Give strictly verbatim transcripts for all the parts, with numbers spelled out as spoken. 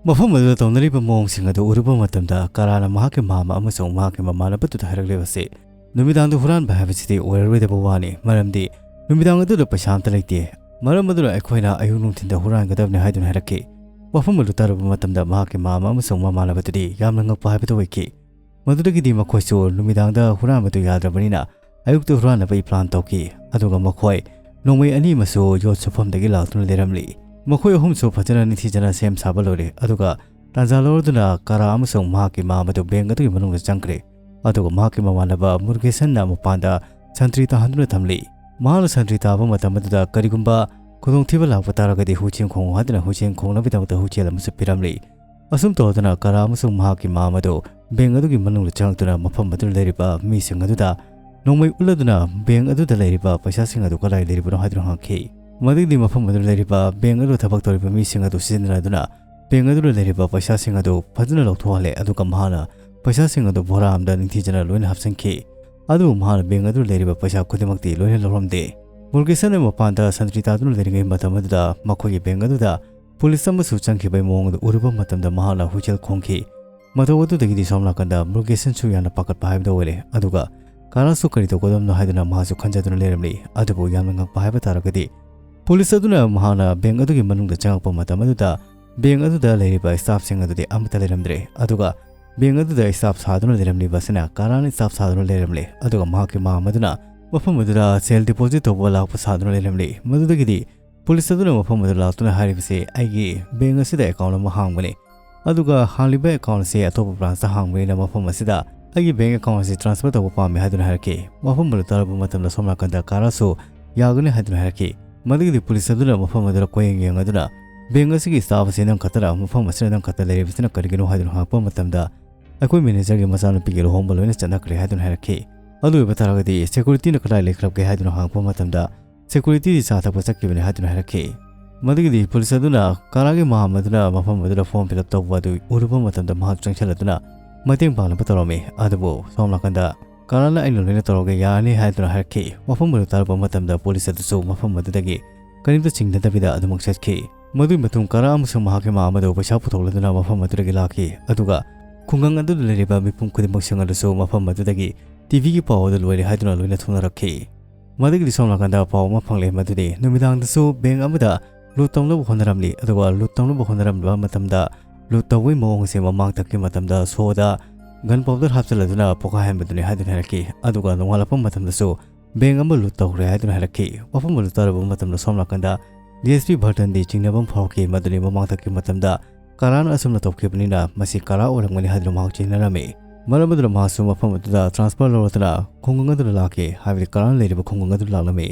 ꯃꯐꯝ ꯑꯗꯨꯗ ꯇꯧꯅꯔꯤꯕ ꯃꯑꯣꯡꯁꯤꯡ ꯑꯗꯨ ꯎꯔꯨꯕ ꯃꯇꯝꯗ ꯀꯥꯔꯥꯅ ꯃꯍꯥꯛꯀꯤ ꯃꯃꯥ ꯑꯃꯁꯨꯡ ꯃꯍꯥꯛꯀꯤ ꯃꯃꯥꯟꯅꯕꯗꯨꯗ ꯍꯥꯏꯔꯛꯂꯤꯕꯁꯤ, ꯅꯨꯃꯤꯗꯥꯡꯗ ꯍꯨꯔꯥꯟꯕ ꯍꯥꯏꯕꯁꯤꯗꯤ ꯑꯣꯏꯔꯔꯣꯏꯗꯕ ꯋꯥꯅꯤ, ꯃꯔꯝꯗꯤ ꯅꯨꯃꯤꯗꯥꯡ ꯑꯗꯨꯗ ꯄꯩꯁꯥ ꯑꯝꯇ ꯂꯩꯇꯦ꯫ ꯃꯔꯝ ꯑꯗꯨꯅ ꯑꯩꯈꯣꯏꯅ ꯑꯌꯨꯛ ꯅꯨꯡꯊꯤꯟꯗ ꯍꯨꯔꯥꯟꯒꯗꯕꯅꯤ ꯍꯥꯏꯗꯨꯅ ꯍꯥꯏꯔꯛꯈꯤ꯫ ꯋꯥꯐꯝ ꯑꯗꯨ ꯇꯥꯔꯨꯕ ꯃꯇꯝꯗ ꯃꯍꯥꯛꯀꯤ ꯃꯃꯥ ꯑꯃꯁꯨꯡ ꯃꯃꯥꯟꯅꯕꯗꯨꯗꯤ ꯌꯥꯝꯅ ꯉꯛꯄ ꯍꯥꯏꯕꯗꯨ ꯑꯣꯏꯈꯤ꯫ ꯃꯗꯨꯗꯒꯤꯗꯤ ꯃꯈꯣꯏꯁꯨ ꯅꯨꯃꯤꯗꯥꯡꯗ ꯍꯨꯔꯥꯟꯕꯗꯨ ꯌꯥꯗ꯭ꯔꯕꯅꯤꯅ ꯑꯌꯨꯛꯇ ꯍꯨꯔꯥꯟꯅꯕꯒꯤ ꯄ꯭ꯂꯥꯟ ꯇꯧꯈꯤ꯫ ꯑꯗꯨꯒ ꯃꯈꯣꯏ ꯅꯣꯡꯃꯩ ꯑꯅꯤ ꯑꯃꯁꯨ ꯌꯣꯠ ꯁꯨꯐꯝꯗꯒꯤ ꯂꯥꯛꯇꯨꯅ ꯂꯩꯔꯝꯂꯤ꯫ ꯃꯈꯣꯏ ꯑꯍꯨꯝꯁꯨ ꯐꯖꯅ ꯅꯤꯡꯊꯤꯖꯅ ꯁꯦꯝ ꯁꯥꯕ ꯂꯣꯏꯔꯦ, ꯑꯗꯨꯒ ꯇꯥꯟꯖꯥ ꯂꯧꯔꯗꯨꯅ ꯀꯥꯔꯥ ꯑꯃꯁꯨꯡ ꯃꯍꯥꯛꯀꯤ ꯃꯃꯥ ꯑꯗꯨ ꯕꯦꯡꯛ ꯑꯗꯨꯒꯤ ꯃꯅꯨꯡꯗ ꯆꯪꯈ꯭ꯔꯦ꯫ ꯑꯗꯨꯒ ꯃꯍꯥꯛꯀꯤ ꯃꯃꯥꯟꯅꯕ ꯃꯨꯔꯒꯦꯁꯟꯅ ꯃꯄꯥꯟꯗ ꯁꯟꯇ꯭ꯔꯤ ꯇꯥꯍꯟꯗꯨꯅ ꯊꯝꯂꯤ꯫ ꯃꯍꯥꯛꯅ ꯁꯟꯇ꯭ꯔꯤ ꯇꯥꯕ ꯃꯇꯝ ꯑꯗꯨꯗ ꯀꯔꯤꯒꯨꯝꯕ ꯈꯨꯗꯣꯡꯊꯤꯕ ꯂꯥꯛꯄ ꯇꯥꯔꯒꯗꯤ ꯍꯨꯏꯆꯦꯟ ꯈꯣꯡꯉꯨ ꯍꯥꯏꯗꯨꯅ ꯍꯨꯏꯆꯦꯟ ꯈꯣꯡꯅꯕꯒꯤꯗꯃꯛꯇ ꯍꯨꯏꯆꯦꯜ ꯑꯃꯁꯨ ꯄꯤꯔꯝꯂꯤ꯫ ꯑꯁꯨꯝ ꯇꯧꯗꯨꯅ ꯀꯥꯔꯥ ꯑꯃꯁꯨꯡ ꯃꯍꯥꯛꯀꯤ ꯃꯃꯥ ꯑꯗꯨ ꯕꯦꯡꯛ ꯑꯗꯨꯒꯤ ꯃꯅꯨꯡꯗ ꯆꯪꯂꯛꯇꯨꯅ ꯃꯐꯝ ꯑꯗꯨꯗ ꯂꯩꯔꯤꯕ ꯃꯤꯁꯤꯡ ꯑꯗꯨꯗ ꯅꯣꯡꯃꯩ ꯎꯠꯂꯗꯨꯅ ꯕꯦꯡꯛ ꯑꯗꯨꯗ ꯂꯩꯔꯤꯕ ꯄꯩꯁꯥꯁꯤꯡ ꯑꯗꯨ ꯀꯗꯥꯏ ꯂꯩꯔꯤꯕꯅꯣ ꯍꯥꯏꯗꯨꯅ ꯍꯪꯈꯤ꯫ ꯃꯗꯨꯒꯤꯗꯤ ꯃꯐꯝ ꯑꯗꯨꯗ ꯂꯩꯔꯤꯕ ꯕꯦꯡꯛ ꯑꯗꯨ ꯊꯕꯛ ꯇꯧꯔꯤꯕ ꯃꯤꯁꯤꯡ ꯑꯗꯨ ꯁꯤꯖꯤꯟꯅꯗꯨꯅ ꯕꯦꯡꯛ ꯑꯗꯨꯗ ꯂꯩꯔꯤꯕ ꯄꯩꯁꯥꯁꯤꯡ ꯑꯗꯨ ꯐꯖꯅ ꯂꯧꯊꯣꯛꯍꯜꯂꯦ, ꯑꯗꯨꯒ ꯃꯍꯥꯛꯅ ꯄꯩꯁꯥꯁꯤꯡ ꯑꯗꯨ ꯕꯣꯔꯥ ꯑꯃꯗ ꯅꯤꯡꯊꯤꯖꯅ ꯂꯣꯏꯅ ꯍꯥꯞꯆꯤꯟꯈꯤ꯫ ꯑꯗꯨꯕꯨ ꯃꯍꯥꯛꯅ ꯕꯦꯡꯛ ꯑꯗꯨꯗ ꯂꯩꯔꯤꯕ ꯄꯩꯁꯥ ꯈꯨꯗꯤꯡꯃꯛꯇꯤ ꯂꯣꯏꯅ ꯂꯧꯔꯝꯗꯦ꯫ ꯃꯨꯔꯒꯦꯁꯟꯅ ꯃꯄꯥꯟꯗ ꯁꯟꯇ꯭ꯔꯤ ꯇꯥꯗꯨꯅ ꯂꯩꯔꯤꯉꯩ ꯃꯇꯝ ꯑꯗꯨꯗ ꯃꯈꯣꯏꯒꯤ ꯕꯦꯡꯛ ꯑꯗꯨꯗ ꯄꯨꯂꯤꯁ ꯑꯃꯁꯨ ꯆꯪꯈꯤꯕꯒꯤ ꯃꯑꯣꯡ ꯑꯗꯨ ꯎꯔꯨꯕ ꯃꯇꯝꯗ ꯃꯍꯥꯛꯅ ꯍꯨꯏꯆꯦꯜ ꯈꯣꯡꯈꯤ꯫ ꯃꯇꯧ ꯑꯗꯨꯗꯒꯤꯗꯤ ꯁꯣꯝ ꯅꯥꯀꯟꯗ ꯃꯨꯔꯒꯦꯁꯟꯁꯨ ꯌꯥꯝꯅ ꯄꯥꯈꯠꯄ ꯍꯥꯏꯕꯗꯨ ꯑꯣꯏꯔꯦ, ꯑꯗꯨꯒ ꯀꯥꯔꯥꯁꯨ ꯀꯔꯤ ꯇꯧꯒꯗꯕꯅꯣ ꯍꯥꯏꯗꯨꯅ ꯃꯍꯥꯛꯁꯨ ꯈꯟꯖꯗꯨꯅ ꯂꯩꯔꯝꯂꯤ꯫ ꯑꯗꯨꯕꯨ ꯌꯥꯝꯅ ꯉꯛꯄ ꯍꯥꯏꯕ ꯇꯥꯔꯒꯗꯤ, ꯄꯨꯂꯤꯁ ꯑꯗꯨꯅ ꯃꯍꯥꯛꯅ ꯕꯦꯡꯛ ꯑꯗꯨꯒꯤ ꯃꯅꯨꯡꯗ ꯆꯪꯂꯛꯄ ꯃꯇꯝ ꯑꯗꯨꯗ ꯕꯦꯡꯛ ꯑꯗꯨꯗ ꯂꯩꯔꯤꯕ ꯁ꯭ꯇꯥꯐꯁꯤꯡ ꯑꯗꯨꯗꯤ ꯑꯃꯠꯇ ꯂꯩꯔꯝꯗ꯭ꯔꯦ, ꯑꯗꯨꯒ ꯕꯦꯡꯛ ꯑꯗꯨꯗ ꯁ꯭ꯇꯥꯐ ꯁꯥꯗꯨꯅ ꯂꯩꯔꯝꯂꯤꯕ ꯑꯁꯤꯅ ꯀꯥꯔꯥꯅ ꯁ꯭ꯇꯥꯐ ꯁꯥꯗꯨꯅ ꯂꯩꯔꯝꯂꯦ, ꯑꯗꯨꯒ ꯃꯍꯥꯛꯀꯤ ꯃꯃꯥ ꯑꯗꯨꯅ ꯃꯐꯝ ꯑꯗꯨꯗ ꯁꯦꯜ ꯗꯤꯄꯣꯖꯤꯠ ꯇꯧꯕ ꯂꯥꯛꯄ ꯁꯥꯗꯨꯅ ꯂꯩꯔꯝꯂꯤ꯫ ꯃꯗꯨꯗꯒꯤꯗꯤ ꯄꯨꯂꯤꯁ ꯑꯗꯨꯅ ꯃꯐꯝ ꯑꯗꯨꯗ ꯂꯥꯛꯇꯨꯅ ꯍꯥꯏꯔꯤꯕꯁꯤ, "ꯑꯩꯒꯤ ꯕꯦꯡꯛ ꯑꯁꯤꯗ ꯑꯦꯀꯥꯎꯟ ꯑꯃ ꯍꯥꯡꯕꯅꯤ, ꯑꯗꯨꯒ ꯍꯥꯡꯂꯤꯕ ꯑꯦꯀꯥꯎꯟ ꯑꯁꯤ ꯑꯇꯣꯞꯄ ꯕ꯭ꯔꯥꯟꯁꯇ ꯍꯥꯡꯕꯅꯤꯅ ꯃꯐꯝ ꯑꯁꯤꯗ ꯑꯩꯒꯤ ꯕꯦꯡꯛ ꯑꯦꯀꯥꯎꯟ ꯑꯁꯤ ꯇ꯭ꯔꯥꯟꯁꯐꯔ ꯇꯧꯕ ꯄꯥꯝꯃꯤ" ꯍꯥꯏꯗꯨꯅ ꯍꯥꯏꯔꯛꯈꯤ꯫ ꯋꯥꯐꯝ ꯑꯗꯨ ꯇꯥꯔꯕ ꯃꯇꯝꯗ ꯁꯣꯝ ꯅꯥꯀꯟꯗ ꯀꯥꯔꯥꯁꯨ ꯌꯥꯒꯅꯤ ꯍꯥꯏꯗꯨꯅ ꯍꯥꯏꯔꯛꯈꯤ꯫ ꯃꯗꯨꯒꯤꯗꯤ ꯄꯨꯂꯤꯁ ꯑꯗꯨꯅ ꯃꯐꯝ ꯑꯗꯨꯗ ꯀꯣꯏꯌꯦꯡ ꯌꯦꯡꯂꯗꯨꯅ, "ꯕꯦꯡꯛ ꯑꯁꯤꯒꯤ ꯁ꯭ꯇꯥꯐ ꯑꯁꯤ ꯅꯪ ꯈꯛꯇꯔ? ꯃꯐꯝ ꯑꯁꯤꯗ ꯅꯪ ꯈꯛꯇ ꯂꯩꯔꯤꯕꯁꯤꯅ ꯀꯔꯤꯒꯤꯅꯣ?" ꯍꯥꯏꯗꯨꯅ ꯍꯪꯂꯛꯄ ꯃꯇꯝꯗ, "ꯑꯩꯈꯣꯏ ꯃꯦꯅꯦꯖꯔꯒꯤ ꯃꯆꯥꯅꯨꯄꯤꯒꯤ ꯂꯨꯍꯣꯡꯕ ꯂꯣꯏꯅ ꯆꯠꯅꯈ꯭ꯔꯦ" ꯍꯥꯏꯗꯨꯅ ꯍꯥꯏꯔꯛꯈꯤ꯫ "ꯑꯗꯨ ꯑꯣꯏꯕ ꯇꯥꯔꯒꯗꯤ ꯁꯦꯀ꯭ꯌꯨꯔꯤꯇꯤꯅ ꯀꯗꯥꯏ ꯂꯩꯈ꯭ꯔꯕꯒꯦ?" ꯍꯥꯏꯗꯨꯅ ꯍꯪꯂꯛꯄ ꯃꯇꯝꯗ, "ꯁꯦꯀ꯭ꯌꯨꯔꯤꯇꯤꯗꯤ ꯆꯥ ꯊꯛꯄ ꯆꯠꯈꯤꯕꯅꯤ" ꯍꯥꯏꯗꯨꯅ ꯍꯥꯏꯔꯛꯈꯤ꯫ ꯃꯗꯨꯒꯤꯗꯤ ꯄꯨꯂꯤꯁ ꯑꯗꯨꯅ ꯀꯥꯔꯥꯒꯤ ꯃꯃꯥ ꯑꯗꯨꯅ ꯃꯐꯝ ꯑꯗꯨꯗ ꯐꯣꯔꯝ ꯐꯤꯜ ꯑꯞ ꯇꯧꯕ ꯑꯗꯨ ꯎꯔꯨꯕ ꯃꯇꯝꯗ ꯃꯍꯥꯛ ꯆꯪꯁꯤꯜꯂꯗꯨꯅ ꯃꯇꯦꯡ ꯄꯥꯡꯅꯕ ꯇꯧꯔꯝꯃꯤ꯫ ꯑꯗꯨꯕꯨ ꯁꯣꯝ ꯅꯥꯀꯟꯗ ꯀꯥꯔꯥꯅ "ꯑꯩꯅ ꯂꯣꯏꯅ ꯇꯧꯔꯒꯦ, ꯌꯥꯔꯅꯤ" ꯍꯥꯏꯗꯨꯅ ꯍꯥꯏꯔꯛꯈꯤ꯫ ꯋꯥꯐꯝ ꯑꯗꯨ ꯇꯥꯔꯛꯄ ꯃꯇꯝꯗ ꯄꯨꯂꯤꯁ ꯑꯗꯨꯁꯨ ꯃꯐꯝ ꯑꯗꯨꯗꯒꯤ ꯀꯔꯤꯝꯇ ꯆꯤꯡꯅꯗꯕꯤꯗ ꯑꯗꯨꯃꯛ ꯆꯠꯈꯤ꯫ ꯃꯗꯨꯒꯤ ꯃꯇꯨꯡ ꯀꯥꯔꯥ ꯑꯃꯁꯨꯡ ꯃꯍꯥꯛꯀꯤ ꯃꯃꯥ ꯑꯗꯨ ꯄꯩꯁꯥ ꯄꯨꯊꯣꯛꯂꯗꯨꯅ ꯃꯐꯝ ꯑꯗꯨꯗꯒꯤ ꯂꯥꯛꯈꯤ, ꯑꯗꯨꯒ ꯈꯨꯡꯒꯪ ꯑꯗꯨꯗ ꯂꯩꯔꯤꯕ ꯃꯤꯄꯨꯝ ꯈꯨꯗꯤꯡꯃꯛꯁꯤꯡ ꯑꯗꯨꯁꯨ ꯃꯐꯝ ꯑꯗꯨꯗꯒꯤ ꯇꯤꯚꯤꯒꯤ ꯄꯥꯎ ꯑꯗꯨ ꯂꯣꯏꯔꯦ ꯍꯥꯏꯗꯨꯅ ꯂꯣꯏꯅ ꯊꯣꯛꯅꯔꯛꯈꯤ꯫ ꯃꯗꯨꯒꯤꯗꯤ ꯁꯣꯝ ꯅꯥꯀꯟꯗ ꯄꯥꯎ ꯑꯃ ꯐꯪꯂꯦ ꯃꯗꯨꯗꯤ ꯅꯨꯃꯤꯗꯥꯡꯗꯁꯨ ꯕꯦꯡꯛ ꯑꯃꯗ ꯂꯨꯠ ꯇꯧꯅꯕ ꯍꯣꯠꯅꯔꯝꯂꯤ, ꯑꯗꯨꯒ ꯂꯨꯠ ꯇꯧꯅꯕ ꯍꯣꯠꯅꯔꯝꯕ ꯃꯇꯝꯗ ꯂꯨꯠ ꯇꯧꯕꯒꯤ ꯃꯑꯣꯡ ꯑꯁꯤ ꯃꯃꯥꯡ ꯊꯛꯀꯤ ꯃꯇꯝꯗ ꯁꯣꯗ ꯒꯟ ꯄꯥꯎꯗꯔ ꯍꯥꯞꯆꯤꯜꯂꯗꯨꯅ ꯄꯣꯈꯥꯏꯍꯟꯕꯗꯨꯅꯤ ꯍꯥꯏꯗꯨꯅ ꯍꯥꯏꯔꯛꯈꯤ꯫ ꯑꯗꯨꯒ ꯅꯣꯡꯉꯥꯜꯂꯛꯄ ꯃꯇꯝꯗꯁꯨ ꯕꯦꯡꯛ ꯑꯃ ꯂꯨꯠ ꯇꯧꯈ꯭ꯔꯦ ꯍꯥꯏꯗꯨꯅ ꯍꯥꯏꯔꯛꯈꯤ꯫ ꯋꯥꯐꯝ ꯑꯗꯨ ꯇꯥꯔꯨꯕ ꯃꯇꯝꯗ ꯁꯣꯝ ꯅꯥꯀꯟꯗ ꯗꯤ ꯑꯦꯁ ꯄꯤ ꯕꯔꯇꯟꯗꯤ ꯆꯤꯡꯅꯕ ꯑꯃ ꯐꯥꯎꯔꯛꯈꯤ, ꯃꯗꯨꯗꯤ ꯃꯃꯥꯡ ꯊꯛꯀꯤ ꯃꯇꯝꯗ ꯀꯥꯔꯥꯅ ꯑꯁꯨꯝꯅ ꯇꯧꯈꯤꯕꯅꯤꯅ ꯃꯁꯤ ꯀꯥꯔꯥ ꯑꯣꯏꯔꯝꯒꯅꯤ ꯍꯥꯏꯗꯨꯅ ꯃꯍꯥꯛ ꯆꯤꯡꯅꯔꯝꯃꯤ꯫ ꯃꯔꯝ ꯑꯗꯨꯅ ꯃꯍꯥꯛꯁꯨ ꯃꯐꯝ ꯑꯗꯨꯗ ꯇ꯭ꯔꯥꯟꯁꯐꯔ ꯂꯧꯔꯗꯨꯅ ꯈꯨꯡꯒꯪ ꯑꯗꯨꯗ ꯂꯥꯛꯈꯤ, ꯍꯥꯏꯕꯗꯤ ꯀꯥꯔꯥꯅ ꯂꯩꯔꯤꯕ ꯈꯨꯡꯒꯪ ꯑꯗꯨꯗ ꯂꯥꯛꯂꯝꯃꯤ꯫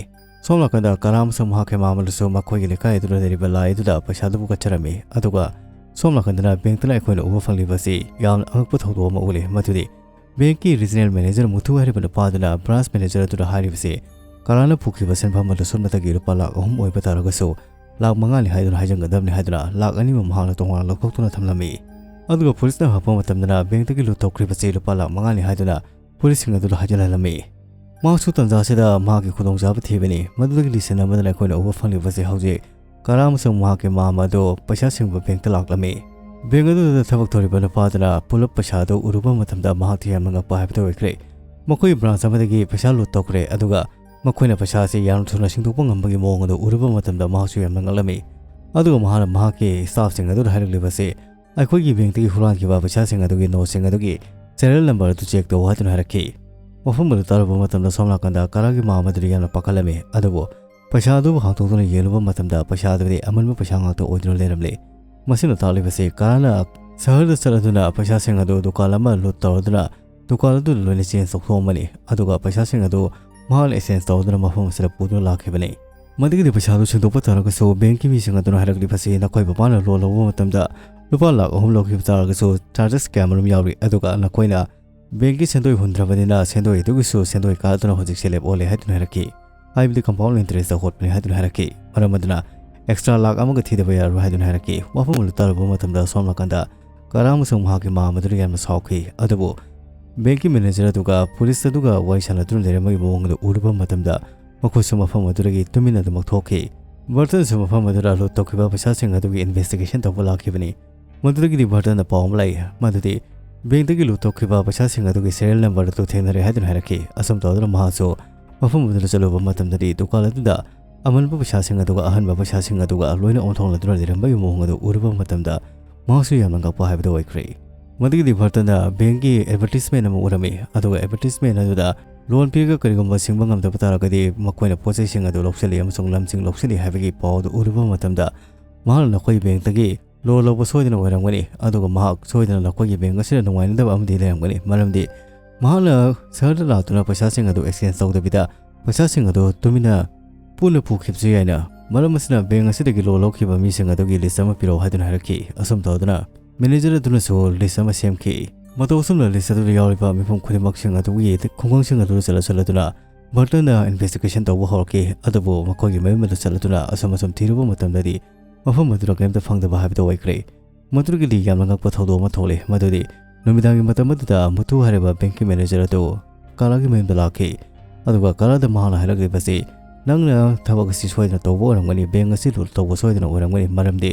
ꯁꯣꯝ ꯅꯥꯀꯟꯗ ꯀꯥꯔꯥ ꯑꯃꯁꯨꯡ ꯃꯍꯥꯛꯀꯤ ꯃꯃꯥ ꯑꯗꯨꯁꯨ ꯃꯈꯣꯏꯒꯤ ꯂꯩꯀꯥꯏ ꯑꯗꯨꯗ ꯂꯩꯔꯤꯕ ꯂꯥꯏ ꯑꯗꯨꯗ ꯄꯩꯁꯥꯗꯨꯕꯨ ꯀꯠꯆꯔꯝꯃꯤ꯫ ꯑꯗꯨꯒ ꯁꯣꯝ ꯅꯥꯀꯟꯗꯅ ꯕꯦꯡꯛꯇꯅ ꯑꯩꯈꯣꯏꯅ ꯎꯕ ꯐꯪꯂꯤꯕꯁꯤ ꯌꯥꯝꯅ ꯑꯉꯛꯄ ꯊꯧꯗꯣꯛ ꯑꯃ ꯎꯠꯂꯤ, ꯃꯗꯨꯗꯤ ꯕꯦꯡꯛꯀꯤ ꯔꯤꯖꯅꯦꯜ ꯃꯦꯅꯦꯖꯔ ꯃꯨꯊꯨ ꯍꯥꯏꯔꯤꯕ ꯅꯨꯄꯥ ꯑꯗꯨꯅ ꯕ꯭ꯔꯥꯟꯁ ꯃꯦꯅꯦꯖꯔ ꯑꯗꯨꯗ ꯍꯥꯏꯔꯤꯕꯁꯤ ꯀꯥꯔꯥꯅ ꯄꯨꯈꯤꯕ ꯁꯦꯟꯐꯝ ꯑꯗꯨ ꯁꯨꯞꯅꯇꯒꯤ ꯂꯨꯄꯥ ꯂꯥꯈ ꯑꯍꯨꯝ ꯑꯣꯏꯕ ꯇꯥꯔꯒꯁꯨ ꯂꯥꯈ ꯃꯉꯥꯅꯤ ꯍꯥꯏꯗꯨꯅ ꯍꯥꯏꯖꯟꯒꯗꯕꯅꯤ ꯍꯥꯏꯗꯨꯅ ꯂꯥꯈ ꯑꯅꯤꯃꯨꯛ ꯃꯍꯥꯛꯅ ꯇꯣꯉꯥꯟꯅ ꯂꯧꯊꯣꯛꯇꯨꯅ ꯊꯝꯂꯝꯃꯤ꯫ ꯑꯗꯨꯒ ꯄꯨꯂꯤꯁꯅ ꯍꯪꯉꯛꯄ ꯃꯇꯝꯗꯅ ꯕꯦꯡꯛꯇꯒꯤ ꯂꯨꯠ ꯇꯧꯈ꯭ꯔꯤꯕꯁꯤ ꯂꯨꯄꯥ ꯂꯥꯈ ꯃꯉꯥꯅꯤ ꯍꯥꯏꯗꯨꯅ ꯄꯨꯂꯤꯁꯁꯤꯡ ꯑꯗꯨꯗ ꯍꯥꯏꯖꯤꯜꯍꯜꯂꯝꯃꯤ꯫ ꯃꯍꯥꯛꯁꯨ ꯇꯟꯖꯥꯁꯤꯗ ꯃꯍꯥꯛꯀꯤ ꯈꯨꯗꯣꯡꯆꯥꯕ ꯊꯤꯕꯅꯤ꯫ ꯃꯗꯨꯗꯒꯤ ꯂꯤꯁꯤꯟ ꯑꯃꯗꯅ ꯑꯩꯈꯣꯏꯅ ꯎꯕ ꯐꯪꯂꯤꯕꯁꯤ ꯍꯧꯖꯤꯛ ꯀꯥꯔꯥ ꯑꯃꯁꯨꯡ ꯃꯍꯥꯛꯀꯤ ꯃꯃꯥ ꯑꯗꯨ ꯄꯩꯁꯥ ꯁꯤꯡꯕ ꯕꯦꯡꯛꯇ ꯂꯥꯛꯂꯝꯃꯤ꯫ ꯕꯦꯡꯛ ꯑꯗꯨꯗ ꯊꯕꯛ ꯇꯧꯔꯤꯕ ꯅꯨꯄꯥ ꯑꯗꯨꯅ ꯄꯨꯂꯞ ꯄꯩꯁꯥ ꯑꯗꯨ ꯎꯔꯨꯕ ꯃꯇꯝꯗ ꯃꯍꯥꯛꯇꯤ ꯌꯥꯝꯅ ꯉꯛꯄ ꯍꯥꯏꯕꯗꯨ ꯑꯣꯏꯈ꯭ꯔꯦ꯫ ꯃꯈꯣꯏ ꯕ꯭ꯔꯥꯟꯁ ꯑꯃꯗꯒꯤ ꯄꯩꯁꯥ ꯂꯨꯠ ꯇꯧꯈ꯭ꯔꯦ, ꯑꯗꯨꯒ ꯃꯈꯣꯏꯅ ꯄꯩꯁꯥ ꯑꯁꯤ ꯌꯥꯝꯅ ꯊꯨꯅ ꯁꯤꯡꯗꯣꯛꯄ ꯉꯝꯕꯒꯤ ꯃꯑꯣꯡ ꯑꯗꯨ ꯎꯔꯨꯕ ꯃꯇꯝꯗ ꯃꯍꯥꯛꯁꯨ ꯌꯥꯝꯅ ꯉꯛꯂꯝꯃꯤ꯫ ꯑꯗꯨꯒ ꯃꯍꯥꯛꯅ ꯃꯍꯥꯛꯀꯤ ꯁ꯭ꯇꯥꯐꯁꯤꯡ ꯑꯗꯨꯗ ꯍꯥꯏꯔꯛꯂꯤꯕꯁꯤ, "ꯑꯩꯈꯣꯏꯒꯤ ꯕꯦꯡꯛꯇꯒꯤ ꯍꯨꯔꯥꯟꯈꯤꯕ ꯄꯩꯁꯥꯁꯤꯡ ꯑꯗꯨꯒꯤ ꯅꯣꯠꯁꯤꯡ ꯑꯗꯨꯒꯤ ꯁꯦꯔꯤꯌꯦꯜ ꯅꯝꯕꯔ ꯑꯗꯨ ꯆꯦꯛ ꯇꯧ" ꯍꯥꯏꯗꯨꯅ ꯍꯥꯏꯔꯛꯈꯤ꯫ ꯋꯥꯐꯝ ꯑꯗꯨ ꯇꯥꯔꯨꯕ ꯃꯇꯝꯗ ꯁꯣꯝ ꯅꯥꯀꯟꯗ ꯀꯥꯔꯥꯒꯤ ꯃꯃꯥ ꯑꯗꯨꯗꯤ ꯌꯥꯝꯅ ꯄꯥꯈꯠꯂꯝꯃꯤ, ꯑꯗꯨꯕꯨ ꯄꯩꯁꯥ ꯑꯗꯨꯕꯨ ꯍꯥꯡꯗꯣꯛꯇꯨꯅ ꯌꯦꯡꯂꯨꯕ ꯃꯇꯝꯗ ꯄꯩꯁꯥ ꯑꯗꯨꯗꯤ ꯑꯃꯟꯕ ꯄꯩꯁꯥ ꯉꯥꯛꯇ ꯑꯣꯏꯗꯨꯅ ꯂꯩꯔꯝꯂꯦ꯫ ꯃꯁꯤꯅ ꯇꯥꯛꯂꯤꯕꯁꯤ ꯀꯥꯔꯥꯅ ꯁꯍꯔꯗ ꯆꯠꯂꯗꯨꯅ ꯄꯩꯁꯥꯁꯤꯡ ꯑꯗꯨ ꯗꯨꯀꯥꯟ ꯑꯃ ꯂꯨꯠ ꯇꯧꯔꯗꯨꯅ ꯗꯨꯀꯥꯟ ꯑꯗꯨ ꯂꯣꯏꯅ ꯆꯦꯟꯖ ꯇꯧꯊꯣꯛꯑꯝꯕꯅꯤ, ꯑꯗꯨꯒ ꯄꯩꯁꯥꯁꯤꯡ ꯑꯗꯨ ꯃꯍꯥꯛꯅ ꯑꯦꯛꯁꯆꯦꯟꯖ ꯇꯧꯗꯨꯅ ꯃꯐꯝ ꯑꯁꯤꯗ ꯄꯨꯗꯨꯅ ꯂꯥꯛꯈꯤꯕꯅꯤ꯫ ꯃꯗꯨꯒꯤꯗꯤ ꯄꯩꯁꯥꯗꯨ ꯁꯤꯡꯗꯣꯛꯄ ꯇꯥꯔꯒꯁꯨ ꯕꯦꯡꯛꯀꯤ ꯃꯤꯁꯤꯡ ꯑꯗꯨꯅ ꯍꯥꯏꯔꯛꯂꯤꯕꯁꯤ ꯅꯈꯣꯏ ꯕꯕꯥꯅ ꯂꯣꯟ ꯂꯧꯕ ꯃꯇꯝꯗ ꯂꯨꯄꯥ ꯂꯥꯈ ꯑꯍꯨꯝ ꯂꯧꯈꯤꯕ ꯇꯥꯔꯒꯁꯨ ꯆꯥꯔꯖꯦꯁ ꯀꯌꯥꯃꯔꯨꯝ ꯌꯥꯎꯔꯤ, ꯑꯗꯨꯒ ꯅꯈꯣꯏꯅ ꯕꯦꯡꯛꯀꯤ ꯁꯦꯟꯗꯣꯏ ꯍꯨꯟꯗ꯭ꯔꯕꯅꯤꯅ ꯁꯦꯟꯗꯣꯏ ꯑꯗꯨꯒꯤꯁꯨ ꯁꯦꯟꯗꯣꯏ ꯀꯥꯗꯨꯅ ꯍꯧꯖꯤꯛ ꯁꯦꯜꯂꯦꯞ ꯑꯣꯜꯂꯦ ꯍꯥꯏꯗꯨꯅ ꯍꯥꯏꯔꯛꯈꯤ꯫ ꯍꯥꯏꯕꯗꯤ ꯀꯝꯄꯥꯎꯟ ꯏꯟꯇꯔꯦꯁꯇ ꯍꯣꯠꯄꯅꯤ ꯍꯥꯏꯗꯨꯅ ꯍꯥꯏꯔꯛꯈꯤ꯫ ꯃꯔꯝ ꯑꯗꯨꯅ ꯑꯦꯛꯁꯇ꯭ꯔꯥ ꯂꯥꯈ ꯑꯃꯒ ꯊꯤꯗꯕ ꯌꯥꯔꯣꯏ ꯍꯥꯏꯗꯨꯅ ꯍꯥꯏꯔꯛꯈꯤ꯫ ꯋꯥꯐꯝ ꯑꯗꯨ ꯇꯥꯔꯨꯕ ꯃꯇꯝꯗ ꯁꯣꯝ ꯅꯥꯀꯟꯗ ꯀꯥꯔꯥ ꯑꯃꯁꯨꯡ ꯃꯍꯥꯛꯀꯤ ꯃꯃꯥ ꯑꯗꯨꯅ ꯌꯥꯝꯅ ꯁꯥꯎꯈꯤ꯫ ꯑꯗꯨꯕꯨ ꯕꯦꯡꯛꯀꯤ ꯃꯦꯅꯦꯖꯔ ꯑꯗꯨꯒ ꯄꯨꯂꯤꯁ ꯑꯗꯨꯒ ꯋꯥꯔꯤ ꯁꯥꯟꯅꯗꯨꯅ ꯂꯩꯔꯝꯕꯒꯤ ꯃꯑꯣꯡ ꯑꯗꯨ ꯎꯔꯨꯕ ꯃꯇꯝꯗ ꯃꯈꯣꯏꯁꯨ ꯃꯐꯝ ꯑꯗꯨꯗꯒꯤ ꯇꯨꯃꯤꯟꯅ ꯑꯗꯨꯃꯛ ꯊꯣꯛꯈꯤ꯫ ꯕꯔꯇꯟꯁꯨ ꯃꯐꯝ ꯑꯗꯨꯗ ꯂꯨꯠ ꯇꯧꯈꯤꯕ ꯄꯩꯁꯥꯁꯤꯡ ꯑꯗꯨꯒꯤ ꯏꯟꯚꯦꯁꯇꯤꯒꯦꯁꯟ ꯇꯧꯕ ꯂꯥꯛꯈꯤꯕꯅꯤ꯫ ꯃꯗꯨꯗꯒꯤꯗꯤ ꯕꯔꯇꯟꯗ ꯄꯥꯎ ꯑꯃ ꯂꯥꯛꯏ, ꯃꯗꯨꯗꯤ ꯕꯦꯡꯛꯇꯒꯤ ꯂꯨꯠ ꯇꯧꯈꯤꯕ ꯄꯩꯁꯥꯁꯤꯡ ꯑꯗꯨꯒꯤ ꯁꯦꯔꯤꯌꯦꯜ ꯅꯝꯕꯔ ꯑꯗꯨ ꯊꯦꯡꯅꯔꯦ ꯍꯥꯏꯗꯨꯅ ꯍꯥꯏꯔꯛꯈꯤ꯫ ꯑꯁꯨꯝ ꯇꯧꯗꯨꯅ ꯃꯍꯥꯛꯁꯨ ꯃꯐꯝ ꯑꯗꯨꯗ ꯆꯠꯂꯨꯕ ꯃꯇꯝꯗꯗꯤ ꯗꯨꯀꯥꯟ ꯑꯗꯨꯗ ꯑꯃꯟꯕ ꯄꯩꯁꯥꯁꯤꯡ ꯑꯗꯨꯒ ꯑꯍꯟꯕ ꯄꯩꯁꯥꯁꯤꯡ ꯑꯗꯨꯒ ꯂꯣꯏꯅ ꯑꯣꯟꯊꯣꯛꯅꯗꯨꯅ ꯂꯩꯔꯝꯕꯒꯤ ꯃꯑꯣꯡ ꯑꯗꯨ ꯎꯔꯨꯕ ꯃꯇꯝꯗ ꯃꯍꯥꯛꯁꯨ ꯌꯥꯝꯅ ꯉꯛꯄ ꯍꯥꯏꯕꯗꯨ ꯑꯣꯏꯈ꯭ꯔꯦ꯫ ꯃꯗꯨꯒꯤꯗꯤ ꯕꯔꯇꯟꯗ ꯕꯦꯡꯛꯀꯤ ꯑꯦꯗꯚꯔꯇꯤꯁꯃꯦꯟ ꯑꯃ ꯎꯔꯝꯃꯤ, ꯑꯗꯨꯒ ꯑꯦꯗꯚꯔꯇꯤꯁꯃꯦꯟ ꯑꯗꯨꯗ ꯂꯣꯟ ꯄꯤꯔꯒ ꯀꯔꯤꯒꯨꯝꯕ ꯁꯤꯡꯕ ꯉꯝꯗꯕ ꯇꯥꯔꯒꯗꯤ ꯃꯈꯣꯏꯅ ꯄꯣꯠ ꯆꯩꯁꯤꯡ ꯑꯗꯨ ꯂꯧꯁꯤꯜꯂꯤ ꯑꯃꯁꯨꯡ ꯂꯝꯁꯤꯡ ꯂꯧꯁꯤꯜꯂꯤ ꯍꯥꯏꯕꯒꯤ ꯄꯥꯎ ꯑꯗꯨ ꯎꯔꯨꯕ ꯃꯇꯝꯗ ꯃꯍꯥꯛꯅ ꯅꯈꯣꯏ ꯕꯦꯡꯛꯇꯒꯤ ꯂꯣꯟ ꯂꯧꯕ ꯁꯣꯏꯗꯅ ꯑꯣꯏꯔꯝꯒꯅꯤ, ꯑꯗꯨꯒ ꯃꯍꯥꯛ ꯁꯣꯏꯗꯅ ꯅꯈꯣꯏꯒꯤ ꯕꯦꯡꯛ ꯑꯁꯤꯗ ꯅꯨꯡꯉꯥꯏꯅꯗꯕ ꯑꯃꯗꯤ ꯂꯩꯔꯝꯒꯅꯤ, ꯃꯔꯝꯗꯤ ꯃꯍꯥꯛꯅ ꯁꯍꯔꯗ ꯂꯥꯛꯇꯨꯅ ꯄꯩꯁꯥꯁꯤꯡ ꯑꯗꯨ ꯑꯦꯛꯁꯆꯦꯟꯖ ꯇꯧꯗꯕꯤꯗ ꯄꯩꯁꯥꯁꯤꯡ ꯑꯗꯨ ꯇꯨꯃꯤꯟꯅ ꯄꯨꯟꯅ ꯄꯨꯈꯤꯕꯁꯨ ꯌꯥꯏꯅ꯫ ꯃꯔꯝ ꯑꯁꯤꯅ ꯕꯦꯡꯛ ꯑꯁꯤꯗꯒꯤ ꯂꯣꯟ ꯂꯧꯈꯤꯕ ꯃꯤꯁꯤꯡ ꯑꯗꯨꯒꯤ ꯂꯤꯁ ꯑꯃ ꯄꯤꯔꯛꯎ ꯍꯥꯏꯗꯨꯅ ꯍꯥꯏꯔꯛꯈꯤ꯫ ꯑꯁꯨꯝ ꯇꯧꯗꯨꯅ ꯃꯦꯅꯦꯖꯔ ꯑꯗꯨꯅꯁꯨ ꯂꯤꯁ ꯑꯃ ꯁꯦꯝꯈꯤ꯫ ꯃꯇꯧ ꯑꯁꯨꯝꯅ ꯂꯤꯁ ꯑꯗꯨꯗ ꯌꯥꯎꯔꯤꯕ ꯃꯤꯄꯨꯝ ꯈꯨꯗꯤꯡꯃꯛꯁꯤꯡ ꯑꯗꯨꯒꯤ ꯈꯨꯡꯒꯪꯁꯤꯡ ꯑꯗꯨꯗ ꯆꯠꯂ ꯆꯠꯂꯗꯨꯅ ꯕꯔꯇꯟꯅ ꯏꯟꯚꯦꯁꯇꯤꯒꯦꯁꯟ ꯇꯧꯕ ꯍꯧꯔꯛꯈꯤ꯫ ꯑꯗꯨꯕꯨ ꯃꯈꯣꯏꯒꯤ ꯃꯌꯨꯝ ꯑꯗꯨ ꯆꯠꯂꯗꯨꯅ ꯑꯁꯨꯝ ꯑꯁꯨꯝ ꯊꯤꯔꯨꯕ ꯃꯇꯝꯗꯗꯤ ꯃꯐꯝ ꯑꯗꯨꯗ ꯀꯔꯤꯝꯇ ꯐꯪꯗꯕ ꯍꯥꯏꯕꯗꯨ ꯑꯣꯏꯈ꯭ꯔꯦ꯫ ꯃꯗꯨꯗꯒꯤꯗꯤ ꯌꯥꯝꯅ ꯉꯛꯄ ꯊꯧꯗꯣꯛ ꯑꯃ ꯊꯣꯛꯂꯦ꯫ ꯃꯗꯨꯗꯤ ꯅꯨꯃꯤꯗꯥꯡꯒꯤ ꯃꯇꯝ ꯑꯗꯨꯗ ꯃꯨꯇꯨ ꯍꯥꯏꯔꯤꯕ ꯕꯦꯡꯛꯀꯤ ꯃꯦꯅꯦꯖꯔ ꯑꯗꯨ ꯀꯥꯂꯥꯒꯤ ꯃꯌꯨꯝꯗ ꯂꯥꯛꯈꯤ꯫ ꯑꯗꯨꯒ ꯀꯥꯂꯥꯗ ꯃꯍꯥꯛꯅ ꯍꯥꯏꯔꯛꯂꯤꯕꯁꯤ, "ꯅꯪꯅ ꯊꯕꯛ ꯑꯁꯤ ꯁꯣꯏꯗꯅ ꯇꯧꯕ ꯑꯣꯏꯔꯝꯒꯅꯤ, ꯕꯦꯡꯛ ꯑꯁꯤ ꯂꯨꯠ ꯇꯧꯕ ꯁꯣꯏꯗꯅ ꯑꯣꯏꯔꯝꯒꯅꯤ, ꯃꯔꯝꯗꯤ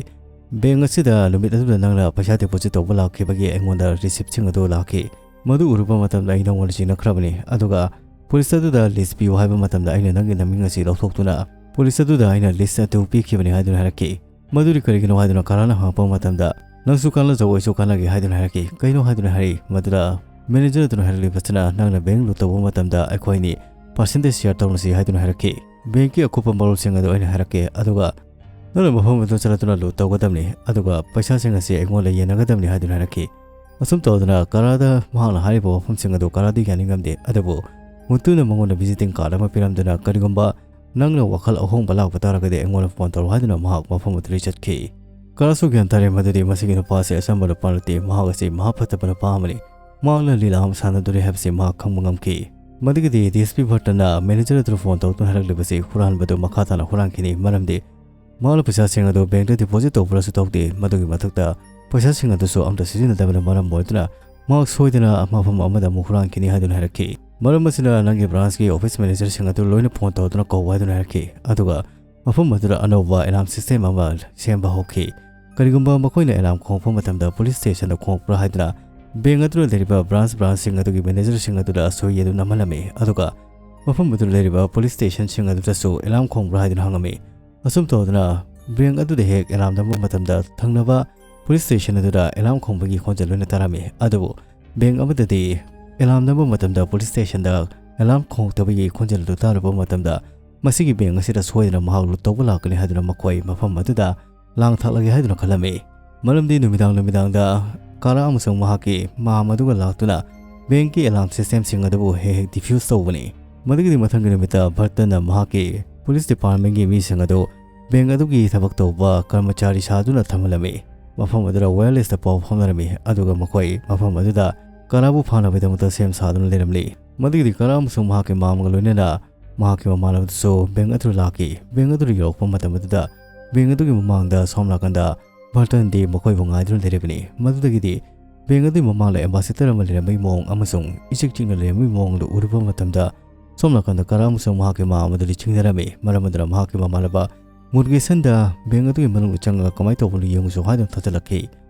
ꯕꯦꯡꯛ ꯑꯁꯤꯗ ꯅꯨꯃꯤꯠ ꯑꯗꯨꯗ ꯅꯪꯅ ꯄꯩꯁꯥ ꯗꯤꯄꯣꯖꯤꯠ ꯇꯧꯕ ꯂꯥꯛꯈꯤꯕꯒꯤ ꯑꯩꯉꯣꯟꯗ ꯔꯤꯁꯤꯞꯁꯤꯡ ꯑꯗꯨ ꯂꯥꯛꯈꯤ꯫ ꯃꯗꯨ ꯎꯔꯨꯕ ꯃꯇꯝꯗ ꯑꯩ ꯅꯪꯉꯣꯟꯗ ꯆꯤꯡꯅꯈ꯭ꯔꯕꯅꯤ, ꯑꯗꯨꯒ ꯄꯨꯂꯤꯁ ꯑꯗꯨꯗ ꯂꯤꯁ ꯄꯤꯌꯨ ꯍꯥꯏꯕ ꯃꯇꯝꯗ ꯑꯩꯅ ꯅꯪꯒꯤ ꯅꯃꯤꯡ ꯑꯁꯤ ꯂꯧꯊꯣꯛꯇꯨꯅ ꯄꯨꯂꯤꯁ ꯑꯗꯨꯗ ꯑꯩꯅ ꯂꯤꯁ ꯑꯗꯨ ꯄꯤꯈꯤꯕꯅꯤ" ꯍꯥꯏꯗꯨꯅ ꯍꯥꯏꯔꯛꯈꯤ꯫ ꯃꯗꯨꯗꯤ ꯀꯔꯤꯒꯤꯅꯣ ꯍꯥꯏꯗꯨꯅ ꯀꯥꯂꯥꯅ ꯍꯪꯉꯛꯄ ꯃꯇꯝꯗ, "ꯅꯪꯁꯨ ꯀꯥꯟꯅꯖꯧ, ꯑꯩꯁꯨ ꯀꯥꯟꯅꯒꯦ" ꯍꯥꯏꯗꯨꯅ ꯍꯥꯏꯔꯛꯈꯤ꯫ "ꯀꯩꯅꯣ?" ꯍꯥꯏꯗꯨꯅ ꯍꯥꯏꯔꯛꯏ꯫ ꯃꯗꯨꯗ ꯃꯦꯅꯦꯖꯔ ꯑꯗꯨꯅ ꯍꯥꯏꯔꯛꯂꯤꯕꯁꯤꯅ, "ꯅꯪꯅ ꯕꯦꯡꯛ ꯂꯨꯠ ꯇꯧꯕ ꯃꯇꯝꯗ ꯑꯩꯈꯣꯏꯅꯤ ꯄꯥꯔꯁꯦꯟꯇꯦꯖ ꯁꯤꯌꯔ ꯇꯧꯅꯁꯤ" ꯍꯥꯏꯗꯨꯅ ꯍꯥꯏꯔꯛꯈꯤ꯫ ꯕꯦꯡꯛꯀꯤ ꯑꯀꯨꯞꯄ ꯃꯔꯣꯜꯁꯤꯡ ꯑꯗꯨ ꯑꯩꯅ ꯍꯥꯏꯔꯛꯀꯦ, ꯑꯗꯨꯒ ꯅꯪꯅ ꯃꯐꯝ ꯑꯗꯨꯗ ꯆꯠꯂꯗꯨꯅ ꯂꯨꯠ ꯇꯧꯒꯗꯕꯅꯤ, ꯑꯗꯨꯒ ꯄꯩꯁꯥꯁꯤꯡ ꯑꯁꯤ ꯑꯩꯉꯣꯟꯗ ꯌꯦꯟꯅꯒꯗꯕꯅꯤ ꯍꯥꯏꯗꯨꯅ ꯍꯥꯏꯔꯛꯈꯤ꯫ ꯑꯁꯨꯝ ꯇꯧꯗꯅ ꯀꯥꯂꯥꯗ ꯃꯍꯥꯛꯅ ꯍꯥꯏꯔꯤꯕ ꯋꯥꯐꯝꯁꯤꯡ ꯑꯗꯨ ꯀꯥꯂꯥꯗꯤ ꯌꯥꯅꯤꯡꯉꯝꯗꯦ, ꯑꯗꯨꯕꯨ ꯃꯨꯇꯨꯅ ꯃꯉꯣꯟꯗ ꯚꯤꯖꯤꯇꯤꯡ ꯀꯥꯔꯗ ꯑꯃ ꯄꯤꯔꯝꯗꯨꯅ, "ꯀꯔꯤꯒꯨꯝꯕ ꯅꯪꯅ ꯋꯥꯈꯜ ꯑꯍꯣꯡꯕ ꯂꯥꯛꯄ ꯇꯥꯔꯒꯗꯤ ꯑꯩꯉꯣꯟꯗ ꯐꯣꯟ ꯇꯧꯔꯛꯎ" ꯍꯥꯏꯗꯨꯅ ꯃꯍꯥꯛ ꯃꯐꯝ ꯑꯗꯨꯗꯒꯤ ꯆꯠꯈꯤ꯫ ꯀꯥꯂꯥꯁꯨ ꯒ꯭ꯌꯥꯟ ꯇꯥꯔꯦ ꯃꯗꯨꯗꯤ ꯃꯁꯤꯒꯤ ꯅꯨꯄꯥ ꯑꯁꯤ ꯑꯆꯝꯕ ꯅꯨꯄꯥ ꯅꯠꯇꯦ, ꯃꯍꯥꯛ ꯑꯁꯤ ꯃꯍꯥ ꯐꯠꯇꯕ ꯅꯨꯄꯥ ꯑꯃꯅꯤ꯫ ꯃꯍꯥꯛꯅ ꯂꯤꯂꯥ ꯑꯃ ꯁꯥꯟꯅꯗꯣꯔꯤ ꯍꯥꯏꯕꯁꯤ ꯃꯍꯥꯛ ꯈꯪꯕ ꯉꯝꯈꯤ꯫ ꯃꯗꯨꯒꯤꯗꯤ ꯗꯤ ꯑꯦꯁ ꯄꯤ ꯕꯔꯇꯟꯅ ꯃꯦꯅꯦꯖꯔ ꯑꯗꯨꯗ ꯐꯣꯟ ꯇꯧꯗꯨꯅ ꯍꯥꯏꯔꯛꯂꯤꯕꯁꯤ ꯍꯨꯔꯥꯟꯕꯗꯨ ꯃꯈꯥ ꯇꯥꯅ ꯍꯨꯔꯥꯟꯈꯤꯅꯤ, ꯃꯔꯝꯗꯤ ꯃꯍꯥꯛꯅ ꯄꯩꯁꯥꯁꯤꯡ ꯑꯗꯨ ꯕꯦꯡꯛꯇ ꯗꯤꯄꯣꯖꯤꯠ ꯇꯧꯕ꯭ꯔꯁꯨ ꯇꯧꯗꯦ, ꯃꯗꯨꯒꯤ ꯃꯊꯛꯇ ꯄꯩꯁꯥꯁꯤꯡ ꯑꯗꯨꯁꯨ ꯑꯝꯇ ꯁꯤꯖꯤꯟꯅꯗꯕꯅ ꯃꯔꯝ ꯑꯣꯏꯗꯨꯅ ꯃꯍꯥꯛ ꯁꯣꯏꯗꯅ ꯃꯐꯝ ꯑꯃꯗ ꯑꯃꯨꯛ ꯍꯨꯔꯥꯟꯈꯤꯅꯤ ꯍꯥꯏꯗꯨꯅ ꯍꯥꯏꯔꯛꯈꯤ꯫ ꯃꯔꯝ ꯑꯁꯤꯅ ꯅꯪꯒꯤ ꯕ꯭ꯔꯥꯟꯁꯀꯤ ꯑꯣꯐꯤꯁ ꯃꯦꯅꯦꯖꯔꯁꯤꯡ ꯑꯗꯨ ꯂꯣꯏꯅ ꯐꯣꯟ ꯇꯧꯗꯨꯅ ꯀꯧ ꯍꯥꯏꯗꯨꯅ ꯍꯥꯏꯔꯛꯈꯤ꯫ ꯑꯗꯨꯒ ꯃꯐꯝ ꯑꯗꯨꯗ ꯑꯅꯧꯕ ꯑꯦꯂꯥꯔꯝ ꯁꯤꯁꯇꯦꯝ ꯑꯃ ꯁꯦꯝꯕ ꯍꯧꯈꯤ꯫ ꯀꯔꯤꯒꯨꯝꯕ ꯃꯈꯣꯏꯅ ꯑꯦꯂꯥꯔꯝ ꯈꯣꯡꯂꯛꯄ ꯃꯇꯝꯗ ꯄꯨꯂꯤꯁ ꯁ꯭ꯇꯦꯁꯟꯗ ꯈꯣꯡꯂꯛꯄ꯭ꯔꯥ ꯍꯥꯏꯗꯨꯅ ꯕꯦꯡꯛ ꯑꯗꯨꯗ ꯂꯩꯔꯤꯕ ꯕ꯭ꯔꯥꯟꯁ ꯕ꯭ꯔꯥꯟꯁꯁꯤꯡ ꯑꯗꯨꯒꯤ ꯃꯦꯅꯦꯖꯔꯁꯤꯡ ꯑꯗꯨꯗ ꯁꯣꯏ ꯑꯗꯨ ꯅꯝꯍꯜꯂꯝꯃꯤ꯫ ꯑꯗꯨꯒ ꯃꯐꯝ ꯑꯗꯨꯗ ꯂꯩꯔꯤꯕ ꯄꯨꯂꯤꯁ ꯁ꯭ꯇꯦꯁꯟꯁꯤꯡ ꯑꯗꯨꯗꯁꯨ ꯑꯦꯂꯥꯔꯝ ꯈꯣꯡꯕ꯭ꯔꯥ ꯍꯥꯏꯗꯨꯅ ꯍꯪꯉꯝꯃꯤ꯫ ꯑꯁꯨꯝ ꯇꯧꯗꯅ ꯕꯦꯡꯛ ꯑꯗꯨꯗ ꯍꯦꯛ ꯑꯦꯂꯥꯔꯝ ꯅꯝꯕ ꯃꯇꯝꯗ ꯊꯪꯅꯕ ꯄꯨꯂꯤꯁ ꯁ꯭ꯇꯦꯁꯟ ꯑꯗꯨꯗ ꯑꯦꯂꯥꯔꯝ ꯈꯣꯡꯕꯒꯤ ꯈꯣꯟꯖꯦꯜ ꯑꯣꯏꯅ ꯇꯥꯔꯝꯃꯤ꯫ ꯑꯗꯨꯕꯨ ꯕꯦꯡꯛ ꯑꯃꯗꯗꯤ ꯑꯦꯂꯥꯔꯝ ꯅꯝꯕ ꯃꯇꯝꯗ ꯄꯨꯂꯤꯁ ꯁ꯭ꯇꯦꯁꯟꯗ ꯑꯦꯂꯥꯔꯝ ꯈꯣꯡꯂꯛꯇꯕꯒꯤ ꯈꯣꯟꯖꯦꯜ ꯑꯗꯨ ꯇꯥꯔꯨꯕ ꯃꯇꯝꯗ ꯃꯁꯤꯒꯤ ꯕꯦꯡꯛ ꯑꯁꯤꯗ ꯁꯣꯏꯗꯅ ꯃꯍꯥꯛ ꯂꯨꯠ ꯇꯧꯕ ꯂꯥꯛꯀꯅꯤ ꯍꯥꯏꯗꯨꯅ ꯃꯈꯣꯏ ꯃꯐꯝ ꯑꯗꯨꯗ ꯂꯥꯡ ꯊꯥꯛꯂꯒꯦ ꯍꯥꯏꯗꯨꯅ ꯈꯜꯂꯝꯃꯤ꯫ ꯃꯔꯝꯗꯤ ꯅꯨꯃꯤꯗꯥꯡ ꯅꯨꯃꯤꯗꯥꯡꯗ ꯀꯥꯔꯥ ꯑꯃꯁꯨꯡ ꯃꯍꯥꯛꯀꯤ ꯃꯥꯝ ꯑꯗꯨꯒ ꯂꯥꯛꯇꯨꯅ ꯕꯦꯡꯛꯀꯤ ꯑꯦꯂꯥꯔꯝ ꯁꯤꯁꯇꯦꯝꯁꯤꯡ ꯑꯗꯨꯕꯨ ꯍꯦꯛ ꯍꯦꯛ ꯗꯤꯐ꯭ꯌꯨꯁ ꯇꯧꯕꯅꯤ꯫ ꯃꯗꯨꯒꯤꯗꯤ ꯃꯊꯪꯒꯤ ꯅꯨꯃꯤꯠꯇ ꯕꯔꯇꯟꯅ ꯃꯍꯥꯛꯀꯤ ꯄꯨꯂꯤꯁ ꯗꯤꯄꯥꯔꯠꯃꯦꯟꯒꯤ ꯃꯤꯁꯤꯡ ꯑꯗꯨ ꯕꯦꯡꯛ ꯑꯗꯨꯒꯤ ꯊꯕꯛ ꯇꯧꯕ ꯀꯔꯃꯆꯥꯔꯤ ꯁꯥꯗꯨꯅ ꯊꯝꯍꯜꯂꯝꯃꯤ꯫ ꯃꯐꯝ ꯑꯗꯨꯗ ꯋꯥꯌꯔꯂꯦꯁꯇ ꯄꯥꯎ ꯐꯥꯎꯅꯔꯝꯃꯤ, ꯑꯗꯨꯒ ꯃꯈꯣꯏ ꯃꯐꯝ ꯑꯗꯨꯗ ꯀꯥꯔꯥꯕꯨ ꯐꯥꯅꯕꯒꯤꯗꯃꯛꯇ ꯁꯦꯝ ꯁꯥꯗꯨꯅ ꯂꯩꯔꯝꯂꯤ꯫ ꯃꯗꯨꯒꯤꯗꯤ ꯀꯥꯔꯥ ꯑꯃꯁꯨꯡ ꯃꯍꯥꯛꯀꯤ ꯃꯥꯝꯒ ꯂꯣꯏꯅꯅ ꯃꯍꯥꯛꯀꯤ ꯃꯃꯥꯟꯅꯕꯗꯨꯁꯨ ꯕꯦꯡꯛ ꯑꯗꯨꯗ ꯂꯥꯛꯈꯤ꯫ ꯕꯦꯡꯛ ꯑꯗꯨꯗ ꯌꯧꯔꯛꯄ ꯃꯇꯝ ꯑꯗꯨꯗ ꯕꯦꯡꯛ ꯑꯗꯨꯒꯤ ꯃꯃꯥꯡꯗ ꯁꯣꯝ ꯅꯥꯀꯟꯗ ꯕꯔꯇꯟꯗꯤ ꯃꯈꯣꯏꯕꯨ ꯉꯥꯏꯗꯨꯅ ꯂꯩꯔꯤꯕꯅꯤ꯫ ꯃꯗꯨꯗꯒꯤꯗꯤ ꯕꯦꯡꯛ ꯑꯗꯨꯒꯤ ꯃꯃꯥꯡꯗ ꯑꯦꯝꯕꯥꯁꯦꯗꯔ ꯑꯃ ꯂꯩꯔꯝꯕꯒꯤ ꯃꯑꯣꯡ ꯑꯃꯁꯨꯡ ꯏꯆꯤꯛ ꯆꯤꯛꯅ ꯂꯩꯔꯝꯕꯒꯤ ꯃꯑꯣꯡꯗꯨ ꯎꯔꯨꯕ ꯃꯇꯝꯗ ꯁꯣꯝ ꯅꯥꯀꯟꯗ ꯀꯥꯔꯥ ꯑꯃꯁꯨꯡ ꯃꯍꯥꯛꯀꯤ ꯃꯥꯝ ꯑꯗꯨꯗꯤ ꯆꯤꯡꯅꯔꯝꯃꯤ꯫ ꯃꯔꯝ ꯑꯗꯨꯅ ꯃꯍꯥꯛꯀꯤ ꯃꯃꯥꯟꯅꯕ ꯃꯨꯔꯒꯦꯁꯟꯗ ꯕꯦꯡꯛ ꯑꯗꯨꯒꯤ ꯃꯅꯨꯡꯗ ꯆꯪꯉꯒ ꯀꯃꯥꯏꯅ ꯇꯧꯕꯅꯣ ꯌꯦꯡꯉꯨꯁꯨ ꯍꯥꯏꯗꯨꯅ ꯊꯥꯖꯤꯜꯂꯛꯈꯤ꯫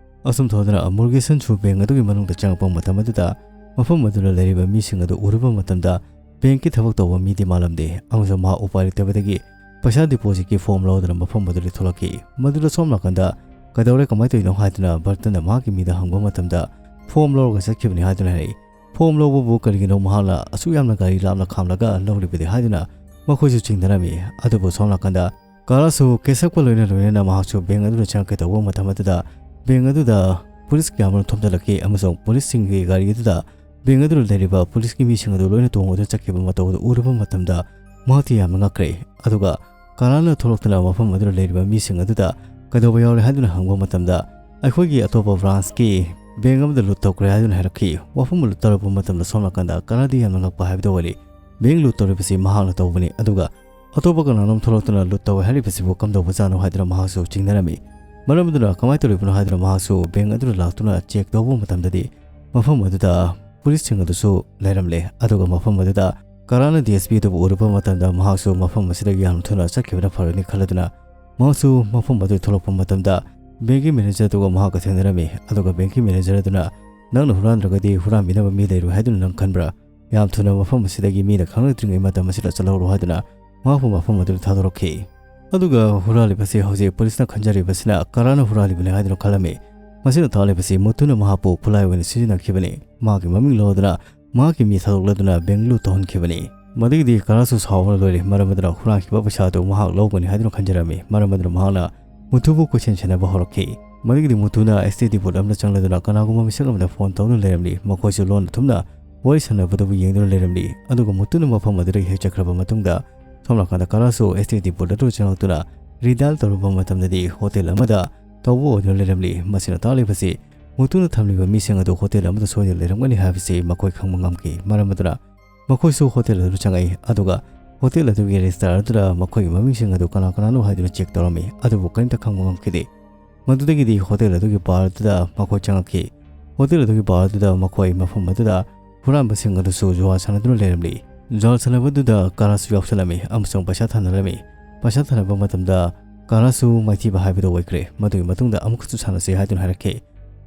ꯑꯁꯨꯝ ꯇꯧꯗꯨꯅ ꯃꯨꯔꯒꯦꯁꯟꯁꯨ ꯕꯦꯡꯛ ꯑꯗꯨꯒꯤ ꯃꯅꯨꯡꯗ ꯆꯪꯉꯛꯄ ꯃꯇꯝ ꯑꯗꯨꯗ ꯃꯐꯝ ꯑꯗꯨꯗ ꯂꯩꯔꯤꯕ ꯃꯤꯁꯤꯡ ꯑꯗꯨ ꯎꯔꯨꯕ ꯃꯇꯝꯗ ꯕꯦꯡꯛꯀꯤ ꯊꯕꯛ ꯇꯧꯕ ꯃꯤꯗꯤ ꯃꯥꯜꯂꯝꯗꯦ, ꯑꯃꯁꯨꯡ ꯃꯍꯥꯛ ꯎꯄꯥꯏ ꯂꯩꯇꯕꯗꯒꯤ ꯄꯩꯁꯥ ꯗꯤꯄꯣꯖꯤꯠꯀꯤ ꯐꯣꯔꯝ ꯂꯧꯗꯨꯅ ꯃꯐꯝ ꯑꯗꯨꯗꯒꯤ ꯊꯣꯛꯂꯛꯈꯤ꯫ ꯃꯗꯨꯗ ꯁꯣꯝ ꯅꯥꯀꯟꯗ "ꯀꯩꯗꯧꯔꯦ, ꯀꯃꯥꯏꯅ ꯇꯧꯔꯤꯅꯣ?" ꯍꯥꯏꯗꯨꯅ ꯕꯔꯇꯟꯅ ꯃꯍꯥꯛꯀꯤ ꯃꯤꯗ ꯍꯪꯕ ꯃꯇꯝꯗ "ꯐꯣꯔꯝ ꯂꯧꯔꯒ ꯆꯠꯈꯤꯕꯅꯤ" ꯍꯥꯏꯗꯨꯅ ꯍꯥꯏꯔꯛꯏ꯫ ꯐꯣꯔꯝ ꯂꯧꯕꯕꯨ ꯀꯔꯤꯒꯤꯅꯣ ꯃꯍꯥꯛꯅ ꯑꯁꯨꯛ ꯌꯥꯝꯅ ꯒꯥꯔꯤ ꯂꯥꯞꯅ ꯈꯥꯝꯂꯒ ꯂꯧꯔꯤꯕꯗꯤ ꯍꯥꯏꯗꯨꯅ ꯃꯈꯣꯏꯁꯨ ꯆꯤꯡꯅꯔꯝꯃꯤ꯫ ꯑꯗꯨꯕꯨ ꯁꯣꯝ ꯅꯥꯀꯟꯗ ꯀꯥꯔꯥꯁꯨ ꯀꯦꯁꯛꯄ ꯂꯣꯏꯅ ꯂꯣꯏꯅꯅ ꯃꯍꯥꯛꯁꯨ ꯕꯦꯡꯛ ꯑꯗꯨꯗ ꯆꯪꯉꯛꯀꯦ ꯇꯧꯕ ꯃꯇꯝ ꯑꯗꯨꯗ ꯕꯦꯡꯛ ꯑꯗꯨꯗ ꯄꯨꯂꯤꯁ ꯀꯌꯥ ꯑꯃ ꯊꯣꯝꯖꯤꯜꯂꯛꯈꯤ, ꯑꯃꯁꯨꯡ ꯄꯨꯂꯤꯁꯁꯤꯡꯒꯤ ꯒꯥꯔꯤ ꯑꯗꯨꯗ ꯕꯦꯡꯛ ꯑꯗꯨꯗ ꯂꯩꯔꯤꯕ ꯄꯨꯂꯤꯁꯀꯤ ꯃꯤꯁꯤꯡ ꯑꯗꯨ ꯂꯣꯏꯅ ꯇꯣꯡꯉꯒ ꯆꯠꯈꯤꯕ ꯃꯇꯧ ꯑꯗꯨ ꯎꯔꯨꯕ ꯃꯇꯝꯗ ꯃꯍꯥꯛꯇꯤ ꯌꯥꯝꯅ ꯉꯛꯈ꯭ꯔꯦ꯫ ꯑꯗꯨꯒ ꯀꯥꯔꯥꯅ ꯊꯣꯛꯂꯛꯇꯨꯅ ꯃꯐꯝ ꯑꯗꯨꯗ ꯂꯩꯔꯤꯕ ꯃꯤꯁꯤꯡ ꯑꯗꯨꯗ "ꯀꯩꯗꯧꯕ ꯌꯥꯎꯔꯦ?" ꯍꯥꯏꯗꯨꯅ ꯍꯪꯕ ꯃꯇꯝꯗ "ꯑꯩꯈꯣꯏꯒꯤ ꯑꯇꯣꯞꯄ ꯕ꯭ꯔꯥꯟꯁꯀꯤ ꯕꯦꯡꯛ ꯑꯃꯗ ꯂꯨꯠ ꯇꯧꯈ꯭ꯔꯦ" ꯍꯥꯏꯗꯨꯅ ꯍꯥꯏꯔꯛꯈꯤ꯫ ꯋꯥꯐꯝ ꯑꯗꯨ ꯇꯥꯔꯨꯕ ꯃꯇꯝꯗ ꯁꯣꯝ ꯅꯥꯀꯟꯗ ꯀꯥꯔꯥꯗꯤ ꯌꯥꯝꯅ ꯉꯛꯄ ꯍꯥꯏꯕꯗꯨ ꯑꯣꯏꯔꯤ꯫ ꯕꯦꯡꯛ ꯂꯨꯠ ꯇꯧꯔꯤꯕꯁꯤ ꯃꯍꯥꯛꯅ ꯇꯧꯕꯅꯤ, ꯑꯗꯨꯒ ꯑꯇꯣꯞꯄ ꯀꯅꯥꯅꯣꯝ ꯊꯣꯛꯂꯛꯇꯨꯅ ꯂꯨꯠ ꯇꯧꯋꯦ ꯍꯥꯏꯔꯤꯕꯁꯤꯕꯨ ꯀꯝꯗꯧꯕꯖꯥꯠꯅꯣ ꯍꯥꯏꯗꯨꯅ ꯃꯍꯥꯛꯁꯨ ꯆꯤꯡꯅꯔꯝꯃꯤ꯫ ꯃꯔꯝ ꯑꯗꯨꯅ ꯀꯃꯥꯏꯅ ꯇꯧꯔꯤꯕꯅꯣ ꯍꯥꯏꯗꯨꯅ ꯃꯍꯥꯛꯁꯨ ꯕꯦꯡꯛ ꯑꯗꯨꯗ ꯂꯥꯛꯇꯨꯅ ꯆꯦꯛ ꯇꯧꯕ ꯃꯇꯝꯗꯗꯤ ꯃꯐꯝ ꯑꯗꯨꯗ ꯄꯨꯂꯤꯁꯁꯤꯡ ꯑꯗꯨꯁꯨ ꯂꯩꯔꯝꯂꯦ꯫ ꯑꯗꯨꯒ ꯃꯐꯝ ꯑꯗꯨꯗ ꯀꯥꯔꯥꯅ ꯗꯤ ꯑꯦꯁ ꯄꯤ ꯑꯗꯨꯕꯨ ꯎꯔꯨꯕ ꯃꯇꯝꯗ ꯃꯍꯥꯛꯁꯨ ꯃꯐꯝ ꯑꯁꯤꯗꯒꯤ ꯌꯥꯝ ꯊꯨꯅ ꯆꯠꯈꯤꯕꯅ ꯐꯔꯅꯤ ꯈꯜꯂꯗꯨꯅ ꯃꯍꯥꯛꯁꯨ ꯃꯐꯝ ꯑꯗꯨ ꯊꯣꯛꯂꯛꯄ ꯃꯇꯝꯗ ꯕꯦꯡꯀꯤ ꯃꯦꯅꯦꯖꯔ ꯑꯗꯨꯒ ꯃꯍꯥꯛꯀ ꯊꯦꯡꯅꯔꯝꯃꯤ꯫ ꯑꯗꯨꯒ ꯕꯦꯡꯀꯤ ꯃꯦꯅꯦꯖꯔ ꯑꯗꯨꯅ "ꯅꯪꯅ ꯍꯨꯔꯥꯟꯗ꯭ꯔꯒꯗꯤ ꯍꯨꯔꯥꯟꯕꯤꯅꯕ ꯃꯤ ꯂꯩꯔꯣꯏ ꯍꯥꯏꯗꯨꯅ ꯅꯪ ꯈꯟꯕ꯭ꯔꯥ? ꯌꯥꯝ ꯊꯨꯅ ꯃꯐꯝ ꯑꯁꯤꯗꯒꯤ ꯃꯤꯅ ꯈꯪꯂꯛꯇ꯭ꯔꯤꯉꯩ ꯃꯇꯝ ꯑꯁꯤꯗ ꯆꯠꯍꯧꯔꯣ" ꯍꯥꯏꯗꯨꯅ ꯃꯍꯥꯛꯄꯨ ꯃꯐꯝ ꯑꯗꯨꯗ ꯊꯥꯗꯣꯔꯛꯈꯤ꯫ ꯑꯗꯨꯒ ꯍꯨꯔꯥꯜꯂꯤꯕꯁꯤ ꯍꯧꯖꯤꯛ ꯄꯨꯂꯤꯁꯅ ꯈꯟꯖꯔꯤꯕꯁꯤꯅ ꯀꯥꯔꯥꯅ ꯍꯨꯔꯥꯜꯂꯤꯕꯅꯤ ꯍꯥꯏꯗꯨꯅ ꯈꯜꯂꯝꯃꯤ꯫ ꯃꯁꯤꯅ ꯇꯥꯛꯂꯤꯕꯁꯤ ꯃꯨꯇꯨꯅ ꯃꯍꯥꯛꯄꯨ ꯈꯨꯠꯂꯥꯏ ꯑꯣꯏꯅ ꯁꯤꯖꯤꯟꯅꯈꯤꯕꯅꯤ꯫ ꯃꯍꯥꯛꯀꯤ ꯃꯃꯤꯡ ꯂꯧꯗꯨꯅ ꯃꯍꯥꯛꯀꯤ ꯃꯤ ꯊꯥꯗꯣꯛꯂꯗꯨꯅ ꯕꯦꯡꯒꯂꯨꯔꯨ ꯇꯧꯍꯟꯈꯤꯕꯅꯤ꯫ ꯃꯗꯨꯒꯤꯗꯤ ꯀꯥꯔꯥꯁꯨ ꯁꯥꯎꯕꯅ ꯂꯣꯏꯔꯦ꯫ ꯃꯔꯝ ꯑꯗꯨꯅ ꯍꯨꯔꯥꯟꯈꯤꯕ ꯄꯩꯁꯥ ꯑꯗꯨ ꯃꯍꯥꯛ ꯂꯧꯒꯅꯤ ꯍꯥꯏꯗꯨꯅ ꯈꯟꯖꯔꯝꯃꯤ꯫ ꯃꯔꯝ ꯑꯗꯨꯅ ꯃꯍꯥꯛꯅ ꯃꯨꯇꯨꯕꯨ ꯀꯣꯏꯁꯦꯟ ꯁꯦꯟꯅꯕ ꯍꯧꯔꯛꯈꯤ꯫ ꯃꯗꯨꯒꯤꯗꯤ ꯃꯨꯇꯨꯅ ꯑꯦꯁ ꯇꯤ ꯗꯤ ꯕꯨꯠ ꯑꯃꯗ ꯆꯪꯂꯗꯨꯅ ꯀꯅꯥꯒꯨꯝꯕ ꯃꯤꯁꯛ ꯑꯃꯗ ꯐꯣꯟ ꯇꯧꯗꯨꯅ ꯂꯩꯔꯝꯂꯤ꯫ ꯃꯈꯣꯏꯁꯨ ꯂꯣꯟꯅ ꯊꯨꯝꯅ ꯋꯥꯔꯤ ꯁꯥꯟꯅꯕꯗꯨꯕꯨ ꯌꯦꯡꯗꯨꯅ ꯂꯩꯔꯝꯂꯤ꯫ ꯑꯗꯨꯒ ꯃꯨꯇꯨꯅ ꯃꯐꯝ ꯑꯗꯨꯗꯒꯤ ꯍꯦꯛ ꯆꯠꯈ꯭ꯔꯕ ꯃꯇꯨꯡꯗ ꯁꯣꯝ ꯅꯥꯀꯟꯗ ꯀꯥꯔꯥꯁꯨ ꯑꯦꯁ ꯇꯤ ꯗꯤ ꯕꯨꯠ ꯑꯗꯨ ꯆꯪꯂꯛꯇꯨꯅ ꯔꯤꯗꯥꯏꯜ ꯇꯧꯔꯨꯕ ꯃꯇꯝꯗꯗꯤ ꯍꯣꯇꯦꯜ ꯑꯃꯗ ꯇꯧꯕ ꯑꯣꯏꯗꯨꯅ ꯂꯩꯔꯝꯂꯤ꯫ ꯃꯁꯤꯅ ꯇꯥꯛꯂꯤꯕꯁꯤ ꯃꯨꯇꯨꯅ ꯊꯝꯂꯤꯕ ꯃꯤꯁꯤꯡ ꯑꯗꯨ ꯍꯣꯇꯦꯜ ꯑꯃꯗ ꯁꯣꯏꯗꯅ ꯂꯩꯔꯝꯒꯅꯤ ꯍꯥꯏꯕꯁꯤ ꯃꯈꯣꯏ ꯈꯪꯕ ꯉꯝꯈꯤ꯫ ꯃꯔꯝ ꯑꯗꯨꯅ ꯃꯈꯣꯏꯁꯨ ꯍꯣꯇꯦꯜ ꯑꯗꯨ ꯆꯪꯉꯛꯏ꯫ ꯑꯗꯨꯒ ꯍꯣꯇꯦꯜ ꯑꯗꯨꯒꯤ ꯔꯦꯖꯤꯁꯇꯔ ꯑꯗꯨꯗ ꯃꯈꯣꯏꯒꯤ ꯃꯃꯤꯡꯁꯤꯡ ꯑꯗꯨ ꯀꯅꯥ ꯀꯅꯥꯅꯣ ꯍꯥꯏꯗꯨꯅ ꯆꯦꯛ ꯇꯧꯔꯝꯃꯤ꯫ ꯑꯗꯨꯕꯨ ꯀꯔꯤꯝꯇ ꯈꯪꯕ ꯉꯝꯈꯤꯗꯦ꯫ ꯃꯗꯨꯗꯒꯤꯗꯤ ꯍꯣꯇꯦꯜ ꯑꯗꯨꯒꯤ ꯕꯥꯔ ꯑꯗꯨꯗ ꯃꯈꯣꯏ ꯆꯪꯉꯛꯈꯤ꯫ ꯍꯣꯇꯦꯜ ꯑꯗꯨꯒꯤ ꯕꯥꯔ ꯑꯗꯨꯗ ꯃꯈꯣꯏ ꯃꯐꯝ ꯑꯗꯨꯗ ꯍꯨꯔꯥꯟꯕꯁꯤꯡ ꯑꯗꯨꯁꯨ ꯖꯨꯋꯥ ꯁꯥꯟꯅꯗꯨꯅ ꯂꯩꯔꯝꯂꯤ꯫ ꯖꯨꯋꯥ ꯁꯥꯟꯅꯕꯗꯨꯗ ꯀꯥꯔꯥꯁꯨ ꯌꯥꯎꯁꯜꯂꯝꯃꯤ ꯑꯃꯁꯨꯡ ꯄꯩꯁꯥ ꯊꯥꯅꯔꯝꯃꯤ꯫ ꯄꯩꯁꯥ ꯊꯥꯅꯕ ꯃꯇꯝꯗ ꯀꯥꯔꯥꯁꯨ ꯃꯥꯏꯊꯤꯕ ꯍꯥꯏꯕꯗꯨ ꯑꯣꯏꯈ꯭ꯔꯦ꯫ ꯃꯗꯨꯒꯤ ꯃꯇꯨꯡꯗ ꯑꯃꯨꯛꯀꯁꯨ ꯁꯥꯟꯅꯁꯤ ꯍꯥꯏꯗꯨꯅ ꯍꯥꯏꯔꯛꯈꯤ꯫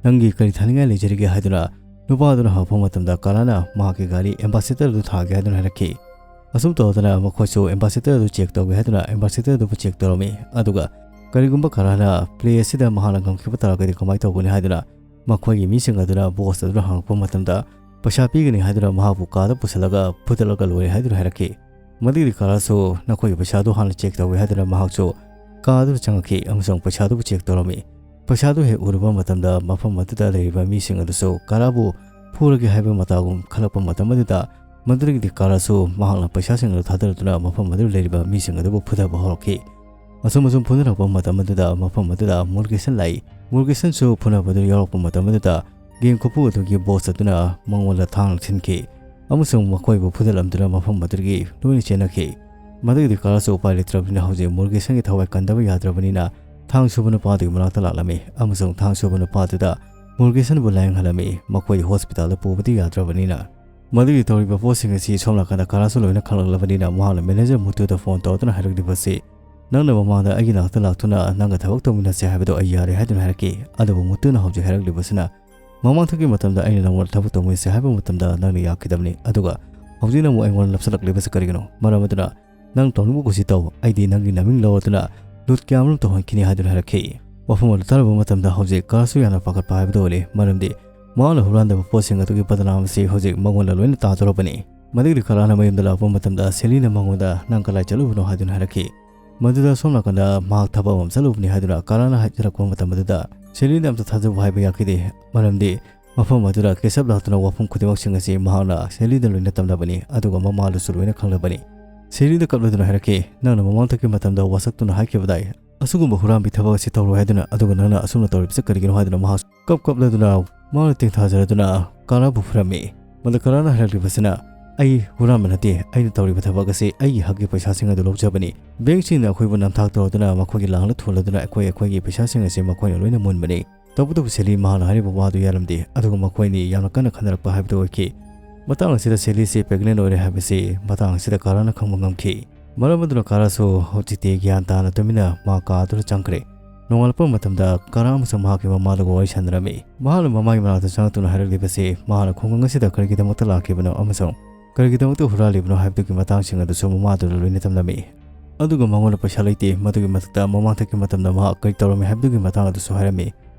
"ꯅꯪꯒꯤ ꯀꯔꯤ ꯊꯥꯅꯤꯡꯉꯥꯏ ꯂꯩꯖꯔꯤꯒꯦ?" ꯍꯥꯏꯗꯨꯅ ꯅꯨꯄꯥ ꯑꯗꯨꯅ ꯍꯪꯉꯛꯄ ꯃꯇꯝꯗ ꯀꯥꯔꯥꯅ ꯃꯍꯥꯛꯀꯤ ꯒꯥꯔꯤ ꯑꯦꯝꯕꯥꯁꯦꯗꯔ ꯑꯗꯨ ꯊꯥꯒꯦ ꯍꯥꯏꯗꯨꯅ ꯍꯥꯏꯔꯛꯈꯤ꯫ ꯑꯁꯨꯝ ꯇꯧꯗꯅ ꯃꯈꯣꯏꯁꯨ ꯑꯦꯝꯕꯥꯁꯦꯗꯔ ꯑꯗꯨ ꯆꯦꯛ ꯇꯧꯒꯦ ꯍꯥꯏꯗꯨꯅ ꯑꯦꯝꯕꯥꯁꯦꯗꯔ ꯑꯗꯨꯕꯨ ꯆꯦꯛ ꯇꯧꯔꯝꯃꯤ꯫ ꯑꯗꯨꯒ ꯀꯔꯤꯒꯨꯝꯕ ꯀꯥꯔꯥꯅ ꯄ꯭ꯂꯦ ꯑꯁꯤꯗ ꯃꯍꯥꯛꯅ ꯉꯝꯈꯤꯕ ꯇꯥꯔꯒꯗꯤ ꯀꯃꯥꯏꯅ ꯇꯧꯒꯅꯤ ꯍꯥꯏꯗꯨꯅ ꯃꯈꯣꯏꯒꯤ ꯃꯤꯁꯤꯡ ꯑꯗꯨꯅ ꯕꯣꯁ ꯑꯗꯨꯅ ꯍꯪꯉꯛꯄ ꯃꯇꯝꯗ ꯄꯩꯁꯥ ꯄꯤꯒꯅꯤ ꯍꯥꯏꯗꯨꯅ ꯃꯍꯥꯛꯄꯨ ꯀꯥꯗ ꯄꯨꯁꯤꯜꯂꯒ ꯐꯨꯗꯠꯂꯒ ꯂꯣꯏꯔꯦ ꯍꯥꯏꯗꯨꯅ ꯍꯥꯏꯔꯛꯈꯤ꯫ ꯃꯗꯨꯒꯤꯗꯤ ꯀꯥꯔꯥꯁꯨ ꯅꯈꯣꯏꯒꯤ ꯄꯩꯁꯥꯗꯨ ꯍꯥꯟꯅ ꯆꯦꯛ ꯇꯧꯒꯦ ꯍꯥꯏꯗꯨꯅ ꯃꯍꯥꯛꯁꯨ ꯀꯥ ꯑꯗꯨꯗ ꯆꯪꯉꯛꯈꯤ ꯑꯃꯁꯨꯡ ꯄꯩꯁꯥꯗꯨꯕꯨ ꯆꯦꯛ ꯇꯧꯔꯝꯃꯤ꯫ ꯄꯩꯁꯥꯗꯨ ꯍꯦꯛ ꯎꯔꯨꯕ ꯃꯇꯝꯗ ꯃꯐꯝ ꯑꯗꯨꯗ ꯂꯩꯔꯤꯕ ꯃꯤꯁꯤꯡ ꯑꯗꯨꯁꯨ ꯀꯥꯔꯥꯕꯨ ꯐꯨꯔꯒꯦ ꯍꯥꯏꯕ ꯃꯇꯥꯒꯨꯝ ꯈꯜꯂꯛꯄ ꯃꯇꯝ ꯑꯗꯨꯗ ꯃꯗꯨꯗꯒꯤꯗꯤ ꯀꯥꯔꯥꯁꯨ ꯃꯍꯥꯛꯅ ꯄꯩꯁꯥꯁꯤꯡ ꯑꯗꯨ ꯊꯥꯗꯔꯗꯨꯅ ꯃꯐꯝ ꯑꯗꯨꯗ ꯂꯩꯔꯤꯕ ꯃꯤꯁꯤꯡ ꯑꯗꯨꯕꯨ ꯐꯨꯊꯕ ꯍꯧꯔꯛꯈꯤ꯫ ꯑꯁꯨꯝ ꯑꯁꯨꯝ ꯐꯨꯅꯔꯛꯄ ꯃꯇꯝ ꯑꯗꯨꯗ ꯃꯐꯝ ꯑꯗꯨꯗ ꯃꯨꯔꯒꯦꯁꯟ ꯂꯥꯛꯏ꯫ ꯃꯨꯔꯒꯦꯁꯟꯁꯨ ꯐꯨꯅꯕꯗꯨ ꯌꯥꯎꯔꯛꯄ ꯃꯇꯝ ꯑꯗꯨꯗ ꯒꯦꯡ ꯈꯨꯄꯨ ꯑꯗꯨꯒꯤ ꯕꯣꯁ ꯑꯗꯨꯅ ꯃꯉꯣꯟꯗ ꯊꯥꯡꯅ ꯊꯤꯟꯈꯤ ꯑꯃꯁꯨꯡ ꯃꯈꯣꯏꯕꯨ ꯐꯨꯗꯠꯂꯝꯗꯨꯅ ꯃꯐꯝ ꯑꯗꯨꯗꯒꯤ ꯂꯣꯏꯅ ꯆꯦꯟꯅꯈꯤ꯫ ꯃꯗꯨꯒꯤꯗꯤ ꯀꯥꯔꯥꯁꯨ ꯎꯄꯥꯏ ꯂꯩꯇ꯭ꯔꯕꯅꯤꯅ ꯍꯧꯖꯤꯛ ꯃꯨꯔꯒꯦꯁꯟꯒꯤ ꯊꯋꯥꯏ ꯀꯟꯗꯕ ꯌꯥꯗ꯭ꯔꯕꯅꯤꯅ ꯊꯥꯡ ꯁꯨꯕ ꯅꯨꯄꯥꯗꯨꯒꯤ ꯃꯅꯥꯛꯇ ꯂꯥꯛꯂꯝꯃꯤ ꯑꯃꯁꯨꯡ ꯊꯥꯡ ꯁꯨꯕ ꯅꯨꯄꯥꯗꯨꯗ ꯃꯨꯔꯒꯦꯁꯟꯕꯨ ꯂꯥꯌꯦꯡꯍꯜꯂꯝꯃꯤ꯫ ꯃꯈꯣꯏ ꯍꯣꯁꯄꯤꯇꯥꯜꯗ ꯄꯨꯕꯗꯤ ꯌꯥꯗ꯭ꯔꯕꯅꯤꯅ꯫ ꯃꯗꯨꯒꯤ ꯇꯧꯔꯤꯕ ꯄꯣꯠꯁꯤꯡ ꯑꯁꯤ ꯁꯣꯝ ꯅꯥꯀꯟꯗ ꯀꯥꯔꯥꯁꯨ ꯂꯣꯏꯅ ꯈꯪꯂꯛꯂꯕꯅꯤꯅ ꯃꯍꯥꯛꯅ ꯃꯦꯅꯦꯖꯔ ꯃꯨꯇꯨꯗ ꯐꯣꯟ ꯇꯧꯗꯨꯅ ꯍꯥꯏꯔꯛꯂꯤꯕꯁꯤ, "ꯅꯪꯅ ꯃꯃꯥꯡꯗ ꯑꯩꯒꯤ ꯅꯥꯛꯇ ꯂꯥꯛꯇꯨꯅ ꯅꯪꯒ ꯊꯕꯛ ꯇꯧꯃꯤꯟꯅꯁꯦ ꯍꯥꯏꯕꯗꯣ ꯑꯩ ꯌꯥꯔꯦ" ꯍꯥꯏꯗꯨꯅ ꯍꯥꯏꯔꯛꯈꯤ꯫ ꯑꯗꯨꯕꯨ ꯃꯨꯇꯨꯅ ꯍꯧꯖꯤꯛ ꯍꯥꯏꯔꯛꯂꯤꯕꯁꯤꯅ, "ꯃꯃꯥꯡꯊꯛꯀꯤ ꯃꯇꯝꯗ ꯑꯩꯅ ꯅꯪꯉꯣꯟꯗ ꯊꯕꯛ ꯇꯧꯃꯤꯟꯅꯁꯦ ꯍꯥꯏꯕ ꯃꯇꯝꯗ ꯅꯪꯅ ꯌꯥꯈꯤꯗꯕꯅꯤ, ꯑꯗꯨꯒ ꯍꯧꯖꯤꯛꯅ ꯑꯃꯨꯛ ꯑꯩꯉꯣꯟꯗ ꯅꯞꯁꯤꯜꯂꯛꯂꯤꯕꯁꯤ ꯀꯔꯤꯒꯤꯅꯣ? ꯃꯔꯝ ꯑꯗꯨꯅ ꯅꯪ ꯇꯧꯅꯤꯡꯕ ꯀꯨꯁꯤ ꯇꯧ, ꯑꯩꯗꯤ ꯅꯪꯒꯤ ꯅꯃꯤꯡ ꯂꯧꯔꯗꯨꯅ ꯂꯨꯠ ꯀꯌꯥ ꯑꯃꯔꯣꯝ ꯇꯧꯍꯟꯈꯤꯅꯤ" ꯍꯥꯏꯗꯨꯅ ꯍꯥꯏꯔꯛꯈꯤ꯫ ꯋꯥꯐꯝ ꯑꯗꯨ ꯇꯥꯔꯕ ꯃꯇꯝꯗ ꯍꯧꯖꯤꯛ ꯀꯥꯔꯥꯁꯨ ꯌꯥꯝꯅ ꯄꯥꯈꯠꯄ ꯍꯥꯏꯕꯗꯨ ꯑꯣꯏꯔꯦ, ꯃꯔꯝꯗꯤ ꯃꯍꯥꯛꯅ ꯍꯨꯔꯥꯟꯗꯕ ꯄꯣꯠꯁꯤꯡ ꯑꯗꯨꯒꯤ ꯕꯗꯅꯥꯝ ꯑꯁꯤ ꯍꯧꯖꯤꯛ ꯃꯉꯣꯟꯗ ꯂꯣꯏꯅ ꯇꯥꯗꯧꯔꯕꯅꯤ꯫ ꯃꯗꯨꯒꯤ ꯀꯥꯔꯥꯅ ꯃꯌꯨꯝꯗ ꯂꯥꯛꯄ ꯃꯇꯝꯗ ꯁꯦꯂꯤꯅ ꯃꯉꯣꯟꯗ, "ꯅꯪ ꯀꯗꯥꯏ ꯆꯠꯂꯨꯕꯅꯣ?" ꯍꯥꯏꯗꯨꯅ ꯍꯥꯏꯔꯛꯈꯤ꯫ ꯃꯗꯨꯗ ꯁꯣꯝ ꯅꯥꯀꯟꯗ ꯃꯍꯥꯛ ꯊꯕꯛ ꯑꯃ ꯆꯠꯂꯨꯕꯅꯤ ꯍꯥꯏꯗꯨꯅ ꯀꯥꯔꯥꯅ ꯍꯥꯏꯖꯔꯛꯄ ꯃꯇꯝ ꯑꯗꯨꯗ ꯁꯦꯂꯤꯅ ꯑꯝꯇ ꯊꯥꯖꯕ ꯍꯥꯏꯕ ꯌꯥꯈꯤꯗꯦ, ꯃꯔꯝꯗꯤ ꯃꯐꯝ ꯑꯗꯨꯗ ꯀꯦꯁꯞ ꯂꯥꯛꯇꯨꯅ ꯋꯥꯐꯝ ꯈꯨꯗꯤꯡꯃꯛꯁꯤꯡ ꯑꯁꯤ ꯃꯍꯥꯛꯅ ꯁꯦꯂꯤꯗ ꯂꯣꯏꯅ ꯇꯝꯂꯕꯅꯤ, ꯑꯗꯨꯒ ꯃꯃꯥꯗꯨꯁꯨ ꯂꯣꯏꯅ ꯈꯪꯂꯕꯅꯤ꯫ ꯁꯦꯂꯤꯗ ꯀꯞꯂꯗꯨꯅ ꯍꯥꯏꯔꯛꯈꯤ, "ꯅꯪꯅ ꯃꯃꯥꯡꯊꯛꯀꯤ ꯃꯇꯝꯗ ꯋꯥꯁꯛꯇꯨꯅ ꯍꯥꯏꯈꯤꯕꯗꯥꯏ ꯑꯁꯤꯒꯨꯝꯕ ꯍꯨꯔꯥꯟꯕꯤ ꯊꯕꯛ ꯑꯁꯤ ꯇꯧꯔꯣꯏ ꯍꯥꯏꯗꯨꯅ, ꯑꯗꯨꯒ ꯅꯪꯅ ꯑꯁꯨꯝꯅ ꯇꯧꯔꯤꯕꯁꯤ ꯀꯔꯤꯒꯤꯅꯣ?" ꯍꯥꯏꯗꯨꯅ ꯃꯍꯥꯛ ꯀꯞ ꯀꯞꯂꯗꯨꯅ ꯃꯍꯥꯛꯅ ꯇꯦꯡꯊꯥꯖꯔꯗꯨꯅ ꯀꯥꯔꯥꯕꯨ ꯐꯨꯔꯝꯃꯤ꯫ ꯃꯗꯨ ꯀꯥꯔꯥꯅ ꯍꯥꯏꯔꯛꯂꯤꯕꯁꯤꯅ, "ꯑꯩ ꯍꯨꯔꯥꯟꯕ ꯅꯠꯇꯦ, ꯑꯩꯅ ꯇꯧꯔꯤꯕ ꯊꯕꯛ ꯑꯁꯤ ꯑꯩꯒꯤ ꯍꯛꯀꯤ ꯄꯩꯁꯥꯁꯤꯡ ꯑꯗꯨ ꯂꯧꯖꯕꯅꯤ꯫ ꯕꯦꯡꯁꯤꯡꯅ ꯑꯩꯈꯣꯏꯕꯨ ꯅꯝꯊꯥꯛ ꯇꯧꯔꯗꯨꯅ ꯃꯈꯣꯏꯒꯤ ꯂꯥꯡꯗ ꯊꯨꯍꯜꯂꯗꯨꯅ ꯑꯩꯈꯣꯏ ꯑꯩꯈꯣꯏꯒꯤ ꯄꯩꯁꯥꯁꯤꯡ ꯑꯁꯤ ꯃꯈꯣꯏꯅ ꯂꯣꯏꯅ ꯃꯨꯟꯕꯅꯤ"꯫ ꯇꯧꯕꯇꯕꯨ ꯁꯦꯂꯤ ꯃꯍꯥꯛꯅ ꯍꯥꯏꯔꯤꯕ ꯋꯥꯗꯨ ꯌꯥꯔꯝꯗꯦ, ꯑꯗꯨꯒ ꯃꯈꯣꯏ ꯑꯅꯤ ꯌꯥꯝꯅ ꯀꯟꯅ ꯈꯟꯅꯔꯛꯄ ꯍꯥꯏꯕꯗꯨ ꯑꯣꯏꯈꯤ꯫ ꯃꯇꯥꯡ ꯑꯁꯤꯗ ꯁꯦꯂꯤꯁꯤ ꯄ꯭ꯔꯦꯒꯅꯦꯟ ꯑꯣꯏꯔꯦ ꯍꯥꯏꯕꯁꯤ ꯃꯇꯥꯡ ꯑꯁꯤꯗ ꯀꯥꯔꯥꯅ ꯈꯪꯕ ꯉꯝꯈꯤ꯫ ꯃꯔꯝ ꯑꯗꯨꯅ ꯀꯥꯔꯥꯁꯨ ꯍꯧꯖꯤꯛꯇꯤ ꯒ꯭ꯌꯥꯟ ꯇꯥꯅ ꯇꯨꯃꯤꯟꯅ ꯃꯥ ꯀꯥ ꯑꯗꯨꯗ ꯆꯪꯈ꯭ꯔꯦ꯫ ꯅꯣꯡꯉꯥꯜꯂꯛꯄ ꯃꯇꯝꯗ ꯀꯥꯔꯥ ꯑꯃꯁꯨꯡ ꯃꯍꯥꯛꯀꯤ ꯃꯃꯥꯗꯨꯒ ꯋꯥꯔꯤ ꯁꯥꯟꯅꯔꯝꯃꯤ꯫ ꯃꯍꯥꯛꯅ ꯃꯃꯥꯒꯤ ꯃꯅꯥꯛꯇ ꯆꯪꯂꯛꯇꯨꯅ ꯍꯥꯏꯔꯛꯂꯤꯕꯁꯤ ꯃꯍꯥꯛꯅ ꯈꯨꯡꯒꯪ ꯑꯁꯤꯗ ꯀꯔꯤꯒꯤꯗꯃꯛꯇ ꯂꯥꯛꯈꯤꯕꯅꯣ ꯑꯃꯁꯨꯡ ꯀꯔꯤꯒꯤꯗꯃꯛꯇ ꯍꯨꯔꯥꯜꯂꯤꯕꯅꯣ ꯍꯥꯏꯕꯗꯨꯒꯤ ꯃꯇꯥꯡꯁꯤꯡ ꯑꯗꯨꯁꯨ ꯃꯃꯥꯗꯨꯗ ꯂꯣꯏꯅ ꯇꯝꯂꯝꯃꯤ꯫ ꯑꯗꯨꯒ ꯃꯉꯣꯟꯗ ꯄꯩꯁꯥ ꯂꯩꯇꯦ, ꯃꯗꯨꯒꯤ ꯃꯊꯛꯇ ꯃꯃꯥꯡꯊꯛꯀꯤ ꯃꯇꯝꯗ ꯃꯍꯥꯛ ꯀꯔꯤ ꯇꯧꯔꯝꯃꯤ ꯍꯥꯏꯕꯗꯨꯒꯤ ꯃꯇꯥꯡ ꯑꯗꯨꯁꯨ ꯍꯥꯏꯔꯝꯃꯤ꯫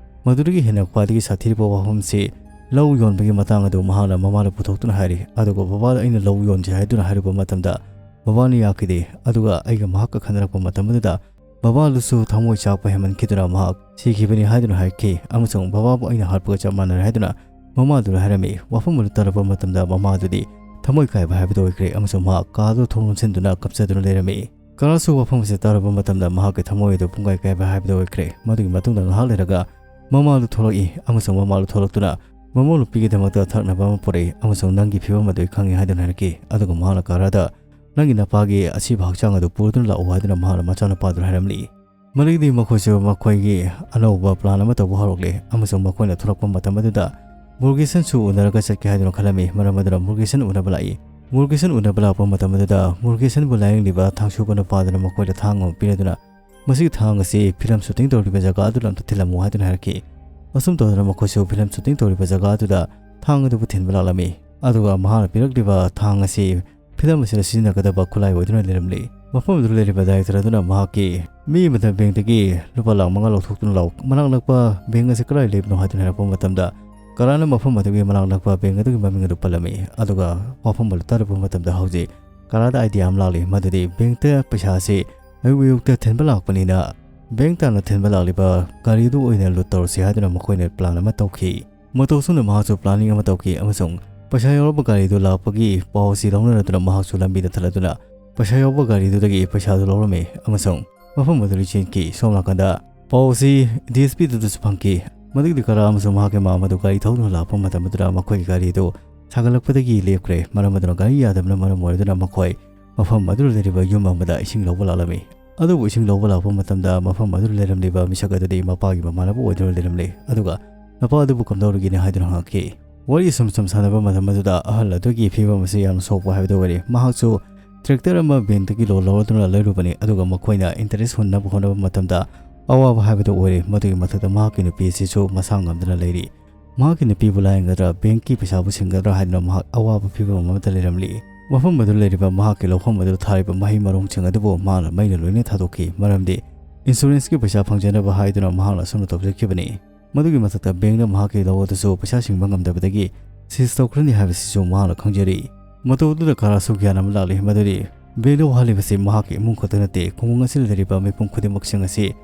ꯃꯗꯨꯗꯒꯤ ꯍꯦꯟꯅ ꯈ꯭ꯋꯥꯏꯗꯒꯤ ꯁꯥꯊꯤꯔꯕ ꯋꯥꯐꯝꯁꯤ ꯂꯧ ꯌꯣꯟꯕꯒꯤ ꯃꯇꯥꯡ ꯑꯗꯨ ꯃꯍꯥꯛꯅ ꯃꯃꯥꯗ ꯄꯨꯊꯣꯛꯇꯨꯅ ꯍꯥꯏꯔꯤ꯫ ꯑꯗꯨꯒ ꯕꯕꯥꯗ ꯑꯩꯅ ꯂꯧ ꯌꯣꯟꯁꯤ ꯍꯥꯏꯗꯨꯅ ꯍꯥꯏꯔꯨꯕ ꯃꯇꯝꯗ ꯕꯕꯥꯅ ꯌꯥꯈꯤꯗꯦ, ꯑꯗꯨꯒ ꯑꯩꯒ ꯃꯍꯥꯛꯀ ꯈꯟꯅꯔꯛꯄ ꯃꯇꯝ ꯑꯗꯨꯗ ꯕꯕꯥꯗꯨꯁꯨ ꯊꯃꯣꯏ ꯆꯥꯛꯄ ꯍꯦꯟꯃꯟꯈꯤꯗꯨꯅ ꯃꯍꯥꯛ ꯁꯤꯈꯤꯕꯅꯤ ꯍꯥꯏꯗꯨꯅ ꯍꯥꯏꯈꯤ, ꯑꯃꯁꯨꯡ ꯕꯕꯥꯕꯨ ꯑꯩꯅ ꯍꯥꯠꯄꯒ ꯆꯞ ꯃꯥꯟꯅꯔꯦ ꯍꯥꯏꯗꯨꯅ ꯃꯃꯥꯗꯨꯗ ꯍꯥꯏꯔꯝꯃꯤ꯫ ꯋꯥꯐꯝ ꯑꯗꯨ ꯇꯥꯔꯕ ꯃꯇꯝꯗ ꯃꯃꯥꯗꯨꯗꯤ ꯊꯃꯣꯏ ꯀꯥꯏꯕ ꯍꯥꯏꯕꯗꯨ ꯑꯣꯏꯈ꯭ꯔꯦ, ꯑꯃꯁꯨꯡ ꯃꯍꯥꯛ ꯀꯥꯗꯨ ꯊꯣꯡ ꯂꯣꯟꯁꯤꯟꯗꯨꯅ ꯀꯞꯆꯗꯨꯅ ꯂꯩꯔꯝꯃꯤ꯫ ꯀꯥꯔꯥꯁꯨ ꯋꯥꯐꯝ ꯑꯁꯤ ꯇꯥꯔꯕ ꯃꯇꯝꯗ ꯃꯍꯥꯛꯀꯤ ꯊꯃꯣꯏ ꯑꯗꯨ ꯄꯨꯡꯀꯥꯏ ꯀꯥꯏꯕ ꯍꯥꯏꯕꯗꯨ ꯑꯣꯏꯈ꯭ꯔꯦ꯫ ꯃꯗꯨꯒꯤ ꯃꯇꯨꯡꯗ ꯉꯥꯏꯍꯥꯛ ꯂꯩꯔꯒ ꯃꯃꯥꯗꯨ ꯊꯣꯛꯂꯛꯏ, ꯑꯃꯁꯨꯡ ꯃꯃꯥꯗꯨ ꯊꯣꯛꯂꯛꯇꯨꯅ ꯃꯃꯧ ꯅꯨꯄꯤꯒꯤꯗꯃꯛꯇ ꯊꯛꯅꯕ ꯑꯃ ꯄꯨꯔꯛꯏ, ꯑꯃꯁꯨꯡ "ꯅꯪꯒꯤ ꯐꯤꯕꯝ ꯑꯗꯨ ꯑꯩ ꯈꯪꯉꯤ" ꯍꯥꯏꯗꯨꯅ ꯍꯥꯏꯔꯛꯈꯤ꯫ ꯑꯗꯨꯒ ꯃꯍꯥꯛꯅ ꯀꯥꯔꯥꯗ, "ꯅꯪꯒꯤ ꯅꯄꯥꯒꯤ ꯑꯁꯤꯕ ꯍꯛꯆꯥꯡ ꯑꯗꯨ ꯄꯨꯔꯗꯨꯅ ꯂꯥꯛꯎ" ꯍꯥꯏꯗꯨꯅ ꯃꯍꯥꯛꯅ ꯃꯆꯥꯅꯨꯄꯥꯗꯨꯗ ꯍꯥꯏꯔꯝꯂꯤ꯫ ꯃꯗꯨꯒꯤꯗꯤ ꯃꯈꯣꯏꯁꯨ ꯃꯈꯣꯏꯒꯤ ꯑꯅꯧꯕ ꯄ꯭ꯂꯥꯟ ꯑꯃ ꯇꯧꯕ ꯍꯧꯔꯛꯂꯦ, ꯑꯃꯁꯨꯡ ꯃꯈꯣꯏꯅ ꯊꯣꯛꯂꯛꯄ ꯃꯇꯝ ꯑꯗꯨꯗ ꯃꯨꯔꯒꯦꯁꯟꯁꯨ ꯎꯅꯔꯒ ꯆꯠꯀꯦ ꯍꯥꯏꯗꯨꯅ ꯈꯜꯂꯝꯃꯤ꯫ ꯃꯔꯝ ꯑꯗꯨꯅ ꯃꯨꯔꯒꯦꯁꯟ ꯎꯅꯕ ꯂꯥꯛꯏ꯫ ꯃꯨꯔꯒꯦꯁꯟ ꯎꯅꯕ ꯂꯥꯛꯄ ꯃꯇꯝ ꯑꯗꯨꯗ ꯃꯨꯔꯒꯦꯁꯟꯕꯨ ꯂꯥꯌꯦꯡꯂꯤꯕ ꯊꯥꯡꯁꯨꯕ ꯅꯨꯄꯥꯗꯨꯅ ꯃꯈꯣꯏꯗ ꯊꯥꯡ ꯑꯃ ꯄꯤꯔꯗꯨꯅ, "ꯃꯁꯤꯒꯤ ꯊꯥꯡ ꯑꯁꯤ ꯐꯤꯂꯝ ꯁꯨꯇꯤꯡ ꯇꯧꯔꯤꯕ ꯖꯒꯥ ꯑꯗꯨꯗ ꯑꯝꯇ ꯊꯤꯜꯂꯝꯃꯨ" ꯍꯥꯏꯗꯨꯅ ꯍꯥꯏꯔꯛꯈꯤ꯫ ꯑꯁꯨꯝ ꯇꯧꯗꯅ ꯃꯈꯣꯏꯁꯨ ꯐꯤꯂꯝ ꯁꯨꯇꯤꯡ ꯇꯧꯔꯤꯕ ꯖꯒꯥ ꯑꯗꯨꯗ ꯊꯥꯡ ꯑꯗꯨꯕꯨ ꯊꯤꯟꯕ ꯂꯥꯛꯂꯝꯃꯤ꯫ ꯑꯗꯨꯒ ꯃꯍꯥꯛꯅ ꯄꯤꯔꯛꯂꯤꯕ ꯊꯥꯡ ꯑꯁꯤ ꯐꯤꯂꯝ ꯑꯁꯤꯗ ꯁꯤꯖꯤꯟꯅꯒꯗꯕ ꯈꯨꯠꯂꯥꯏ ꯑꯣꯏꯗꯨꯅ ꯂꯩꯔꯝꯂꯤ꯫ ꯃꯐꯝ ꯑꯗꯨꯗ ꯂꯩꯔꯤꯕ ꯗꯥꯏꯔꯦꯛꯇꯔ ꯑꯗꯨꯅ ꯃꯍꯥꯛꯀꯤ ꯃꯤ ꯑꯃꯗ ꯕꯦꯡꯛꯇꯒꯤ ꯂꯨꯄꯥ ꯂꯥꯈ ꯃꯉꯥ ꯂꯧꯊꯣꯛꯇꯨꯅ ꯂꯥꯛꯎ, ꯃꯅꯥꯛ ꯅꯛꯄ ꯕꯦꯡꯛ ꯑꯁꯤ ꯀꯗꯥꯏ ꯂꯩꯕꯅꯣ ꯍꯥꯏꯗꯨꯅ ꯍꯥꯏꯔꯛꯄ ꯃꯇꯝꯗ, ꯀꯔꯥꯅ ꯃꯐꯝ ꯑꯗꯨꯒꯤ ꯃꯅꯥꯛ ꯅꯛꯄ ꯕꯦꯡꯛ ꯑꯗꯨꯒꯤ ꯃꯃꯤꯡ ꯑꯗꯨ ꯄꯜꯂꯝꯃꯤ꯫ ꯑꯗꯨꯒ ꯋꯥꯐꯝ ꯑꯗꯨ ꯇꯥꯔꯨꯕ ꯃꯇꯝꯗ ꯍꯧꯖꯤꯛ ꯀꯔꯥꯗ ꯑꯥꯏꯗꯤꯌꯥ ꯑꯃ ꯂꯥꯛꯂꯤ, ꯃꯗꯨꯗꯤ ꯕꯦꯡꯛꯇ ꯄꯩꯁꯥ ꯑꯁꯤ ꯑꯌꯨꯛ ꯑꯌꯨꯛꯇ ꯊꯤꯟꯕ ꯂꯥꯛꯄꯅꯤꯅ ꯕꯦꯡꯛ ꯇꯥꯟꯅ ꯊꯤꯟꯕ ꯂꯥꯛꯂꯤꯕ ꯒꯥꯔꯤꯗꯨ ꯑꯣꯏꯅ ꯂꯨꯠ ꯇꯧꯔꯁꯤ ꯍꯥꯏꯗꯨꯅ ꯃꯈꯣꯏꯅ ꯄ꯭ꯂꯥꯟ ꯑꯃ ꯇꯧꯈꯤ꯫ ꯃꯇꯧ ꯑꯁꯨꯝꯅ ꯃꯍꯥꯛꯁꯨ ꯄ꯭ꯂꯥꯅꯤꯡ ꯑꯃ ꯇꯧꯈꯤ ꯑꯃꯁꯨꯡ ꯄꯩꯁꯥ ꯌꯥꯎꯔꯕ ꯒꯥꯔꯤꯗꯨ ꯂꯥꯛꯄꯒꯤ ꯄꯥꯎ ꯑꯁꯤ ꯂꯧꯅꯔꯗꯨꯅ ꯃꯍꯥꯛꯁꯨ ꯂꯝꯕꯤꯗ ꯊꯜꯂꯗꯨꯅ ꯄꯩꯁꯥ ꯌꯥꯎꯕ ꯒꯥꯔꯤꯗꯨꯗꯒꯤ ꯄꯩꯁꯥꯗꯨ ꯂꯧꯔꯝꯃꯤ ꯑꯃꯁꯨꯡ ꯃꯐꯝ ꯑꯗꯨꯗꯒꯤ ꯆꯦꯟꯈꯤ꯫ ꯁꯣꯝ ꯅꯥꯀꯟꯗ ꯄꯥꯎ ꯑꯁꯤ ꯗꯤ ꯑꯦꯁ ꯄꯤ ꯗꯨꯗꯁꯨ ꯐꯪꯈꯤ꯫ ꯃꯗꯨꯒꯤꯗꯤ ꯀꯔꯥ ꯑꯃꯁꯨꯡ ꯃꯍꯥꯛꯀꯤ ꯃꯥꯝꯃ ꯑꯗꯨ ꯒꯥꯔꯤ ꯊꯧꯗꯨꯅ ꯂꯥꯛꯄ ꯃꯇꯝ ꯑꯗꯨꯗ ꯃꯈꯣꯏꯒꯤ ꯒꯥꯔꯤꯗꯨ ꯁꯥꯒꯠꯂꯛꯄꯗꯒꯤ ꯂꯦꯞꯈ꯭ꯔꯦ꯫ ꯃꯔꯝ ꯑꯗꯨꯅ ꯒꯥꯔꯤ ꯌꯥꯗꯕꯅ ꯃꯔꯝ ꯑꯣꯏꯔꯗꯨꯅ ꯃꯈꯣꯏ ꯃꯐꯝ ꯑꯗꯨꯗ ꯂꯩꯔꯤꯕ ꯌꯨꯝ ꯑꯃꯗ ꯏꯁꯤꯡ ꯂꯧꯕ ꯂꯥꯛꯂꯝꯃꯤ꯫ ꯑꯗꯨꯕꯨ ꯏꯁꯤꯡ ꯂꯧꯕ ꯂꯥꯛꯄ ꯃꯇꯝꯗ ꯃꯐꯝ ꯑꯗꯨꯗ ꯂꯩꯔꯝꯂꯤꯕ ꯃꯤꯁꯛ ꯑꯗꯨꯗꯤ ꯃꯄꯥꯒꯤ ꯃꯃꯥꯟꯅꯕ ꯑꯣꯏꯗꯨꯅ ꯂꯩꯔꯝꯂꯤ꯫ ꯑꯗꯨꯒ ꯅꯄꯥ ꯑꯗꯨꯕꯨ ꯀꯝꯗꯧꯔꯒꯦꯅ ꯍꯥꯏꯗꯨꯅ ꯍꯪꯉꯛꯈꯤ꯫ ꯋꯥꯔꯤ ꯁꯨꯝ ꯁꯨꯝ ꯁꯥꯟꯅꯕ ꯃꯇꯝ ꯑꯗꯨꯗ ꯑꯍꯜ ꯑꯗꯨꯒꯤ ꯐꯤꯕꯝ ꯑꯁꯤ ꯌꯥꯝꯅ ꯁꯣꯛꯄ ꯍꯥꯏꯕꯗꯨ ꯑꯣꯏꯔꯦ꯫ ꯃꯍꯥꯛꯁꯨ ꯇ꯭ꯔꯦꯛꯇꯔ ꯑꯃ ꯕꯦꯡꯛꯇꯒꯤ ꯂꯣꯟ ꯂꯧꯔꯗꯨꯅ ꯂꯩꯔꯨꯕꯅꯤ, ꯑꯗꯨꯒ ꯃꯈꯣꯏꯅ ꯏꯟꯇꯔꯦꯁ ꯍꯨꯟꯅꯕ ꯍꯣꯠꯅꯕ ꯃꯇꯝꯗ ꯑꯋꯥꯕ ꯍꯥꯏꯕꯗꯨ ꯑꯣꯏꯔꯦ꯫ ꯃꯗꯨꯒꯤ ꯃꯊꯛꯇ ꯃꯍꯥꯛꯀꯤ ꯅꯨꯄꯤ ꯑꯁꯤꯁꯨ ꯃꯁꯥ ꯉꯝꯗꯅ ꯂꯩꯔꯤ꯫ ꯃꯍꯥꯛꯀꯤ ꯅꯨꯄꯤꯕꯨ ꯂꯥꯌꯦꯡꯒꯗ꯭ꯔꯥ, ꯕꯦꯡꯛꯀꯤ ꯄꯩꯁꯥꯕꯨ ꯁꯤꯡꯒꯗ꯭ꯔꯥ ꯍꯥꯏꯗꯨꯅ ꯃꯍꯥꯛ ꯑꯋꯥꯕ ꯐꯤꯕꯝ ꯑꯃꯗ ꯂꯩꯔꯝꯂꯤ꯫ ꯃꯐꯝ ꯑꯗꯨꯗ ꯂꯩꯔꯤꯕ ꯃꯍꯥꯛꯀꯤ ꯂꯧꯐꯝ ꯑꯗꯨꯗ ꯊꯥꯔꯤꯕ ꯃꯍꯩ ꯃꯔꯣꯡꯁꯤꯡ ꯑꯗꯨꯕꯨ ꯃꯍꯥꯛꯅ ꯃꯩꯅ ꯂꯣꯏꯅ ꯊꯥꯗꯣꯛꯈꯤ, ꯃꯔꯝꯗꯤ ꯏꯟꯁꯨꯔꯦꯟꯁꯀꯤ ꯄꯩꯁꯥ ꯐꯪꯖꯅꯕ ꯍꯥꯏꯗꯨꯅ ꯃꯍꯥꯛꯅ ꯑꯁꯨꯝꯅ ꯇꯧꯖꯈꯤꯕꯅꯤ꯫ ꯃꯗꯨꯒꯤ ꯃꯊꯛꯇ ꯕꯦꯡꯛꯅ ꯃꯍꯥꯛꯀꯤ ꯂꯧ ꯑꯗꯨꯁꯨ ꯄꯩꯁꯥ ꯁꯤꯡꯕ ꯉꯝꯗꯕꯗꯒꯤ ꯁꯤꯖ ꯇꯧꯈ꯭ꯔꯅꯤ ꯍꯥꯏꯕꯁꯤꯁꯨ ꯃꯍꯥꯛꯅ ꯈꯪꯖꯔꯤ꯫ ꯃꯇꯧ ꯑꯗꯨꯗ ꯀꯔꯥꯁꯨ ꯒ꯭ꯌꯥꯟ ꯑꯃ ꯂꯥꯛꯂꯤ, ꯃꯗꯨꯗꯤ ꯕꯦꯡꯛꯅ ꯋꯥꯍꯜꯂꯤꯕꯁꯤ ꯃꯍꯥꯛꯀꯤ ꯏꯃꯨꯡ ꯈꯛꯇ ꯅꯠꯇꯦ, ꯈꯨꯡꯒꯪ ꯑꯁꯤꯗ ꯂꯩꯔꯤꯕ ꯃꯤꯄꯨꯝ ꯈꯨꯗꯤꯡꯃꯛꯁꯤꯡ ꯑꯁꯤ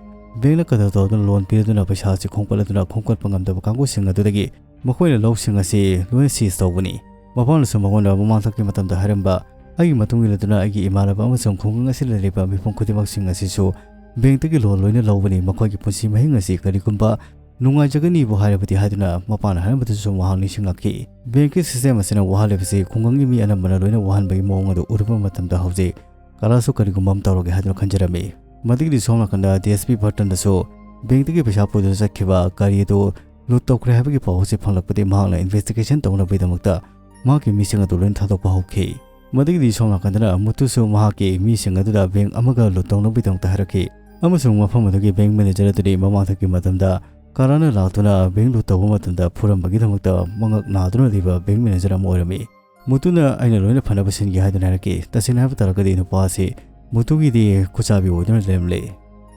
ꯕꯦꯡꯛꯅ ꯀꯗꯔ ꯇꯧꯗꯨꯅ ꯂꯣꯟ ꯄꯤꯔꯗꯨꯅ ꯄꯩꯁꯥ ꯑꯁꯤ ꯈꯣꯝꯒꯠꯂꯗꯨꯅ ꯈꯣꯝꯒꯠꯄ ꯉꯝꯗꯕ ꯀꯥꯡꯕꯨꯁꯤꯡ ꯑꯗꯨꯗꯒꯤ ꯃꯈꯣꯏꯅ ꯂꯧꯁꯤꯡ ꯑꯁꯤ ꯂꯣꯏꯅ ꯁꯤꯖ ꯇꯧꯕꯅꯤ꯫ ꯃꯄꯥꯅꯁꯨ ꯃꯉꯣꯟꯗ ꯃꯃꯥꯡꯊꯛꯀꯤ ꯃꯇꯝꯗ ꯍꯥꯏꯔꯝꯕ, "ꯑꯩꯒꯤ ꯃꯇꯨꯡ ꯏꯜꯂꯗꯨꯅ ꯑꯩꯒꯤ ꯏꯃꯥꯟꯅꯕ ꯑꯃꯁꯨꯡ ꯈꯨꯡꯒꯪ ꯑꯁꯤꯗ ꯂꯩꯔꯤꯕ ꯃꯤꯄꯨꯝ ꯈꯨꯗꯤꯡꯃꯛꯁꯤꯡ ꯑꯁꯤꯁꯨ ꯕꯦꯡꯛꯇꯒꯤ ꯂꯣꯟ ꯂꯣꯏꯅ ꯂꯧꯕꯅꯤ, ꯃꯈꯣꯏꯒꯤ ꯄꯨꯟꯁꯤ ꯃꯍꯤꯡ ꯑꯁꯤ ꯀꯔꯤꯒꯨꯝꯕ ꯅꯨꯡꯉꯥꯏꯖꯒꯅꯤꯕꯨ ꯍꯥꯏꯔꯕꯗꯤ" ꯍꯥꯏꯗꯨꯅ ꯃꯄꯥꯅ ꯍꯥꯏꯔꯝꯕꯗꯨꯁꯨ ꯃꯍꯥꯛ ꯅꯤꯡꯁꯤꯡꯂꯛꯈꯤ꯫ ꯕꯦꯡꯛꯀꯤ ꯁꯤꯁꯇꯦꯝ ꯑꯁꯤꯅ ꯋꯥꯍꯜꯂꯤꯕꯁꯤ ꯈꯨꯡꯒꯪꯒꯤ ꯃꯤ ꯑꯅꯝꯕꯅ ꯂꯣꯏꯅ ꯋꯥꯍꯟꯕꯒꯤ ꯃꯑꯣꯡ ꯑꯗꯨ ꯎꯔꯨꯕ ꯃꯇꯝꯗ ꯍꯧꯖꯤꯛ ꯀꯔꯥꯁꯨ ꯀꯔꯤꯒꯨꯝꯕ ꯑꯃ ꯇꯧꯔꯒꯦ ꯍꯥꯏꯗꯨꯅ ꯈꯟꯖꯔꯝꯃꯤ꯫ ꯃꯗꯨꯒꯤꯗꯤ ꯁꯣꯝ ꯅꯥꯀꯟꯗ ꯗꯤ ꯑꯦꯁ ꯄꯤ ꯕꯔꯇꯟꯗꯁꯨ ꯕꯦꯡꯛꯇꯒꯤ ꯄꯩꯁꯥ ꯄꯨꯗꯨꯅ ꯆꯠꯈꯤꯕ ꯒꯥꯔꯤ ꯑꯗꯨ ꯂꯨꯠ ꯇꯧꯈ꯭ꯔꯦ ꯍꯥꯏꯕꯒꯤ ꯄꯥꯎ ꯑꯁꯤ ꯐꯪꯂꯛꯄꯗꯒꯤ ꯃꯍꯥꯛꯅ ꯏꯟꯚꯦꯁꯇꯤꯒꯦꯁꯟ ꯇꯧꯅꯕꯒꯤꯗꯃꯛꯇ ꯃꯍꯥꯛꯀꯤ ꯃꯤꯁꯤꯡ ꯑꯗꯨ ꯂꯣꯏꯅ ꯊꯥꯗꯣꯛꯄ ꯍꯧꯈꯤ꯫ ꯃꯗꯨꯒꯤꯗꯤ ꯁꯣꯝ ꯅꯥꯀꯟꯗꯅ ꯃꯨꯠꯇꯨꯁꯨ ꯃꯍꯥꯛꯀꯤ ꯃꯤꯁꯤꯡ ꯑꯗꯨꯗ ꯕꯦꯡꯛ ꯑꯃꯒ ꯂꯨꯠ ꯇꯧꯅꯕꯒꯤꯗꯃꯛꯇ ꯍꯥꯏꯔꯛꯈꯤ, ꯑꯃꯁꯨꯡ ꯃꯐꯝ ꯑꯗꯨꯒꯤ ꯕꯦꯡꯛ ꯃꯦꯅꯦꯖꯔ ꯑꯗꯨꯗꯤ ꯃꯃꯥꯡꯊꯛꯀꯤ ꯃꯇꯝꯗ ꯀꯥꯔꯥꯅ ꯂꯥꯛꯇꯨꯅ ꯕꯦꯡꯛ ꯂꯨꯠ ꯇꯧꯕ ꯃꯇꯝꯗ ꯐꯨꯔꯝꯕꯒꯤꯗꯃꯛꯇ ꯃꯉꯛ ꯅꯥꯗꯨꯅ ꯂꯩꯕ ꯕꯦꯡꯛ ꯃꯦꯅꯦꯖꯔ ꯑꯃ ꯑꯣꯏꯔꯝꯃꯤ꯫ ꯃꯨꯠꯇꯨꯅ ꯑꯩꯅ ꯂꯣꯏꯅ ꯐꯅꯕ ꯁꯤꯟꯒꯦ ꯍꯥꯏꯗꯨꯅ ꯍꯥꯏꯔꯛꯈꯤ꯫ ꯇꯁꯦꯡꯅ ꯍꯥꯏꯕ ꯇꯥꯔꯒꯗꯤ ꯅꯨꯄꯥ ꯑꯁꯤ ꯃꯨꯠꯇꯨꯒꯤꯗꯤ ꯈꯨꯠꯆꯥꯕꯤ ꯑꯣꯏꯗꯨꯅ ꯂꯩꯔꯝꯂꯦ꯫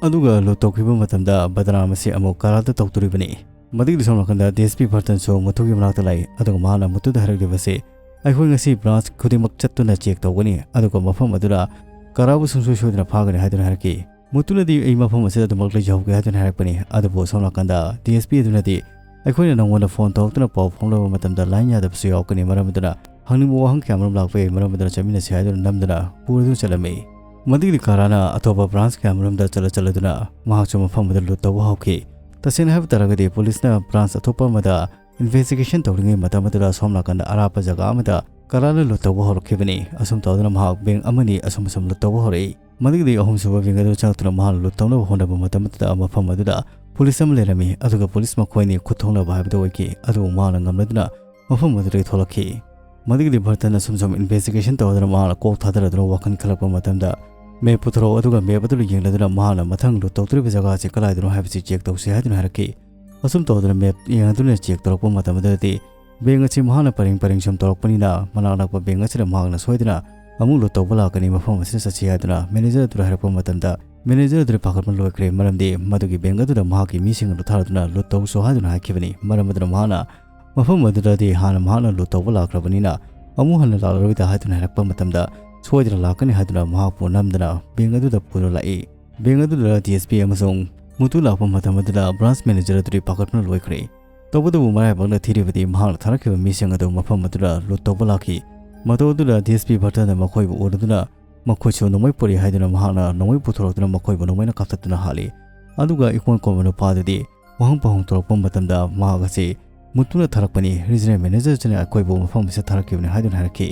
ꯑꯗꯨꯒ ꯂꯨꯠ ꯇꯧꯈꯤꯕ ꯃꯇꯝꯗ ꯕꯗꯅꯥꯝ ꯑꯁꯤ ꯑꯃꯨꯛ ꯀꯥꯔꯥꯗ ꯇꯧꯗꯣꯔꯤꯕꯅꯤ꯫ ꯃꯗꯨꯒꯤꯗꯤ ꯁꯣꯝ ꯅꯥꯀꯟꯗ ꯗꯤ ꯑꯦꯁ ꯄꯤ ꯕꯔꯇꯟꯁꯨ ꯃꯨꯠꯇꯨꯒꯤ ꯃꯅꯥꯛꯇ ꯂꯥꯛꯏ, ꯑꯗꯨꯒ ꯃꯍꯥꯛꯅ ꯃꯨꯠꯇꯨꯗ ꯍꯥꯏꯔꯛꯂꯤꯕꯁꯤ, "ꯑꯩꯈꯣꯏ ꯉꯁꯤ ꯕ꯭ꯔꯥꯟꯁ ꯈꯨꯗꯤꯡꯃꯛ ꯆꯠꯇꯨꯅ ꯆꯦꯛ ꯇꯧꯒꯅꯤ, ꯑꯗꯨꯒ ꯃꯐꯝ ꯑꯗꯨꯗ ꯀꯥꯔꯥꯕꯨ ꯁꯨꯡꯁꯣꯏ ꯁꯣꯏꯗꯅ ꯐꯥꯒꯅꯤ" ꯍꯥꯏꯗꯨꯅ ꯍꯥꯏꯔꯛꯈꯤ꯫ ꯃꯨꯠꯇꯨꯅꯗꯤ ꯑꯩ ꯃꯐꯝ ꯑꯁꯤꯗ ꯑꯗꯨꯃꯛ ꯂꯩꯖꯍꯧꯒꯦ ꯍꯥꯏꯗꯨꯅ ꯍꯥꯏꯔꯛꯄꯅꯤ꯫ ꯑꯗꯨꯕꯨ ꯁꯣꯝ ꯅꯥꯀꯟꯗ ꯗꯤ ꯑꯦꯁ ꯄꯤ ꯑꯗꯨꯅꯗꯤ, "ꯑꯩꯈꯣꯏꯅ ꯅꯪꯉꯣꯟꯗ ꯐꯣꯟ ꯇꯧꯔꯛꯇꯨꯅ ꯄꯥꯎ ꯐꯥꯎꯅꯕ ꯃꯇꯝꯗ ꯂꯥꯏꯟ ꯌꯥꯗꯕꯁꯨ ꯌꯥꯎꯔꯛꯀꯅꯤ, ꯃꯔꯝ ꯑꯗꯨꯅ ꯍꯪꯅꯤꯡꯕ ꯋꯥꯍꯪ ꯀꯌꯥꯃꯔꯨꯝ ꯂꯥꯛꯄ ꯌꯥꯏ, ꯃꯔꯝ ꯑꯗꯨꯅ ꯆꯠꯃꯤꯟꯅꯁꯤ" ꯍꯥꯏꯗꯨꯅ ꯅꯝꯗꯨꯅ ꯄꯨꯔꯗꯨꯅ ꯆꯠꯂꯝꯃꯤ꯫ ꯃꯗꯨꯒꯤꯗꯤ ꯀꯥꯔꯥꯅ ꯑꯇꯣꯞꯄ ꯕ꯭ꯔꯥꯟꯁ ꯀꯌꯥꯃꯔꯨꯝꯗ ꯆꯠꯂ ꯆꯠꯂꯗꯨꯅ ꯃꯍꯥꯛꯁꯨ ꯃꯐꯝ ꯑꯗꯨ ꯂꯨꯠ ꯇꯧꯕ ꯍꯧꯈꯤ꯫ ꯇꯁꯦꯡꯅ ꯍꯥꯏꯕ ꯇꯥꯔꯒꯗꯤ ꯄꯨꯂꯤꯁꯅ ꯕ꯭ꯔꯥꯟꯁ ꯑꯇꯣꯞꯄ ꯑꯃꯗ ꯏꯟꯚꯦꯁꯇꯤꯒꯦꯁꯟ ꯇꯧꯔꯤꯉꯩ ꯃꯇꯝ ꯑꯗꯨꯗ ꯁꯣꯝ ꯅꯥꯀꯟꯗ ꯑꯔꯥꯞꯄ ꯖꯒꯥ ꯑꯃꯗ ꯀꯥꯔꯥꯅ ꯂꯨꯠ ꯇꯧꯕ ꯍꯧꯔꯛꯈꯤꯕꯅꯤ꯫ ꯑꯁꯨꯝ ꯇꯧꯗꯨꯅ ꯃꯍꯥꯛ ꯕꯦꯡꯛ ꯑꯃꯅꯤ ꯑꯁꯨꯝ ꯑꯁꯨꯝ ꯂꯨꯠ ꯇꯧꯕ ꯍꯧꯔꯛꯏ꯫ ꯃꯗꯨꯒꯤꯗꯤ ꯑꯍꯨꯝꯁꯨꯕ ꯕꯦꯡꯛ ꯑꯗꯨ ꯆꯪꯂꯛꯇꯨꯅ ꯃꯍꯥꯛꯅ ꯂꯨꯠ ꯇꯧꯅꯕ ꯍꯣꯠꯅꯕ ꯃꯇꯝ ꯑꯗꯨꯗ ꯃꯐꯝ ꯑꯗꯨꯗ ꯄꯨꯂꯤꯁ ꯑꯃ ꯂꯩꯔꯝꯃꯤ, ꯑꯗꯨꯒ ꯄꯨꯂꯤꯁ ꯃꯈꯣꯏ ꯑꯅꯤ ꯈꯨꯠ ꯊꯣꯛꯅꯕ ꯍꯥꯏꯕꯗꯨ ꯑꯣꯏꯈꯤ꯫ ꯑꯗꯨꯕꯨ ꯃꯍꯥꯛꯅ ꯉꯝꯂꯗꯨꯅ ꯃꯐꯝ ꯑꯗꯨꯗꯒꯤ ꯊꯣꯛꯂꯛꯈꯤ꯫ ꯃꯗꯨꯒꯤꯗꯤ ꯕꯔꯇꯟꯅ ꯑꯁꯨꯝ ꯁꯨꯝ ꯏꯟꯚꯦꯁꯇꯤꯒꯦꯁꯟ ꯇꯧꯗꯨꯅ ꯃꯍꯥꯛꯅ ꯀꯣꯛ ꯊꯥꯗꯔꯗꯨꯅ ꯋꯥꯈꯜ ꯈꯜꯂꯛꯄ ꯃꯇꯝꯗ, "ꯃꯦꯞ ꯄꯨꯊꯣꯔꯛꯎ, ꯑꯗꯨꯒ ꯃꯦꯞ ꯑꯗꯨꯗ ꯌꯦꯡꯂꯗꯨꯅ ꯃꯍꯥꯛꯅ ꯃꯊꯪ ꯂꯨꯠ ꯇꯧꯗꯣꯔꯤꯕ ꯖꯒꯥ ꯑꯁꯤ ꯀꯗꯥꯏꯗꯅꯣ ꯍꯥꯏꯕꯁꯤ ꯆꯦꯛ ꯇꯧꯁꯤ" ꯍꯥꯏꯗꯨꯅ ꯍꯥꯏꯔꯛꯈꯤ꯫ ꯑꯁꯨꯝ ꯇꯧꯗꯨꯅ ꯃꯦꯞ ꯌꯦꯡꯂꯗꯨꯅ ꯆꯦꯛ ꯇꯧꯔꯛꯄ ꯃꯇꯝ ꯑꯗꯨꯗꯗꯤ ꯕꯦꯡꯛ ꯑꯁꯤ ꯃꯍꯥꯛꯅ ꯄꯔꯤꯡ ꯄꯔꯤꯡ ꯁꯨꯝ ꯇꯧꯔꯛꯄꯅꯤꯅ, ꯃꯅꯥꯛ ꯅꯛꯄ ꯕꯦꯡꯛ ꯑꯁꯤꯗ ꯃꯍꯥꯛꯅ ꯁꯣꯏꯗꯅ ꯑꯃꯨꯛ ꯂꯨꯠ ꯇꯧꯕ ꯂꯥꯛꯀꯅꯤ, ꯃꯐꯝ ꯑꯁꯤꯗ ꯆꯠꯁꯤ ꯍꯥꯏꯗꯨꯅ ꯃꯦꯅꯦꯖꯔ ꯑꯗꯨꯗ ꯍꯥꯏꯔꯛꯄ ꯃꯇꯝꯗ, ꯃꯦꯅꯦꯖꯔ ꯑꯗꯨꯗꯤ ꯄꯥꯈꯠꯄ ꯂꯣꯏꯈ꯭ꯔꯦ, ꯃꯔꯝꯗꯤ ꯃꯗꯨꯒꯤ ꯕꯦꯡꯛ ꯑꯗꯨꯗ ꯃꯍꯥꯛꯀꯤ ꯃꯤꯁꯤꯡ ꯑꯗꯨ ꯊꯥꯔꯗꯨꯅ ꯂꯨꯠ ꯇꯧꯁꯨ ꯍꯥꯏꯗꯨꯅ ꯍꯥꯏꯈꯤꯕꯅꯤ꯫ ꯃꯔꯝ ꯑꯗꯨꯅ ꯃꯍꯥꯛꯅ ꯃꯐꯝ ꯑꯗꯨꯗꯗꯤ ꯍꯥꯟꯅ ꯃꯍꯥꯛꯅ ꯂꯨꯠ ꯇꯧꯕ ꯂꯥꯛꯈ꯭ꯔꯕꯅꯤꯅ ꯑꯃꯨꯛ ꯍꯟꯅ ꯂꯥꯛꯂꯔꯣꯏꯗ ꯍꯥꯏꯗꯨꯅ ꯍꯥꯏꯔꯛꯄ ꯃꯇꯝꯗ, ꯁꯣꯏꯗꯅ ꯂꯥꯛꯀꯅꯤ ꯍꯥꯏꯗꯨꯅ ꯃꯍꯥꯛꯄꯨ ꯅꯝꯗꯅ ꯕꯦꯡꯛ ꯑꯗꯨꯗ ꯄꯨꯗꯨꯅ ꯂꯥꯛꯏ꯫ ꯕꯦꯡꯛ ꯑꯗꯨꯗ ꯗꯤ ꯑꯦꯁ ꯄꯤ ꯑꯃꯁꯨꯡ ꯃꯨꯇꯨ ꯂꯥꯛꯄ ꯃꯇꯝ ꯑꯗꯨꯗ ꯕ꯭ꯔꯥꯟꯁ ꯃꯦꯅꯦꯖꯔ ꯑꯗꯨꯗꯤ ꯄꯥꯈꯠꯄꯅ ꯂꯣꯏꯈ꯭ꯔꯦ꯫ ꯇꯧꯕꯇꯕꯨ ꯃꯔꯥꯏꯕꯛꯅ ꯊꯤꯔꯤꯕꯗꯤ ꯃꯍꯥꯛꯅ ꯊꯥꯔꯛꯈꯤꯕ ꯃꯤꯁꯤꯡ ꯑꯗꯨ ꯃꯐꯝ ꯑꯗꯨꯗ ꯂꯨꯠ ꯇꯧꯕ ꯂꯥꯛꯈꯤ꯫ ꯃꯇꯧ ꯑꯗꯨꯗ ꯗꯤ ꯑꯦꯁ ꯄꯤ ꯕꯔꯇꯟꯅ ꯃꯈꯣꯏꯕꯨ ꯎꯔꯗꯨꯅ ꯃꯈꯣꯏꯁꯨ ꯅꯣꯡꯃꯩ ꯄꯨꯔꯛꯏ ꯍꯥꯏꯗꯨꯅ ꯃꯍꯥꯛꯅ ꯅꯣꯡꯃꯩ ꯄꯨꯊꯣꯔꯛꯇꯨꯅ ꯃꯈꯣꯏꯕꯨ ꯅꯣꯡꯃꯩꯅ ꯀꯥꯞꯊꯠꯇꯨꯅ ꯍꯥꯠꯂꯤ꯫ ꯑꯗꯨꯒ ꯏꯀꯣꯟ ꯀꯣꯟꯕ ꯅꯨꯄꯥ ꯑꯗꯨꯗꯤ ꯋꯥꯍꯪ ꯄꯥꯎꯍꯪ ꯇꯧꯔꯛꯄ ꯃꯇꯝꯗ ꯃꯍꯥꯛ ꯑꯁꯤ ꯃꯨꯇꯨꯅ ꯊꯥꯔꯛꯄꯅꯤ, ꯔꯤꯖꯅꯦꯜ ꯃꯦꯅꯦꯖꯔꯁꯤꯅ ꯑꯩꯈꯣꯏꯕꯨ ꯃꯐꯝ ꯑꯁꯤꯗ ꯊꯥꯔꯛꯈꯤꯕꯅꯤ ꯍꯥꯏꯗꯨꯅ ꯍꯥꯏꯔꯛꯈꯤ꯫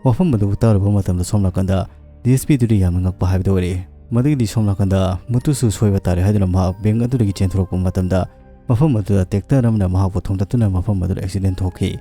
ꯋꯥꯐꯝ ꯑꯗꯨ ꯇꯥꯔꯨꯕ ꯃꯇꯝꯗ ꯁꯣꯝ ꯅꯥꯀꯟꯗ ꯗꯤ ꯑꯦꯁ ꯄꯤ ꯑꯗꯨꯗꯤ ꯌꯥꯝꯅ ꯉꯛꯄ ꯍꯥꯏꯕꯗꯨ ꯑꯣꯏꯔꯦ꯫ ꯃꯗꯨꯒꯤꯗꯤ ꯁꯣꯝ ꯅꯥꯀꯟꯗ ꯃꯨꯇꯨꯁꯨ ꯁꯣꯏꯕ ꯇꯥꯔꯦ ꯍꯥꯏꯗꯨꯅ ꯃꯍꯥꯛ ꯕꯦꯡꯛ ꯑꯗꯨꯗꯒꯤ ꯆꯦꯟꯊꯣꯔꯛꯄ ꯃꯇꯝꯗ ꯃꯐꯝ ꯑꯗꯨꯗ tractor ꯑꯃꯅ ꯃꯍꯥꯛꯄꯨ ꯊꯣꯝꯇꯠꯇꯨꯅ ꯃꯐꯝ ꯑꯗꯨꯗ accident ꯊꯣꯛꯈꯤ꯫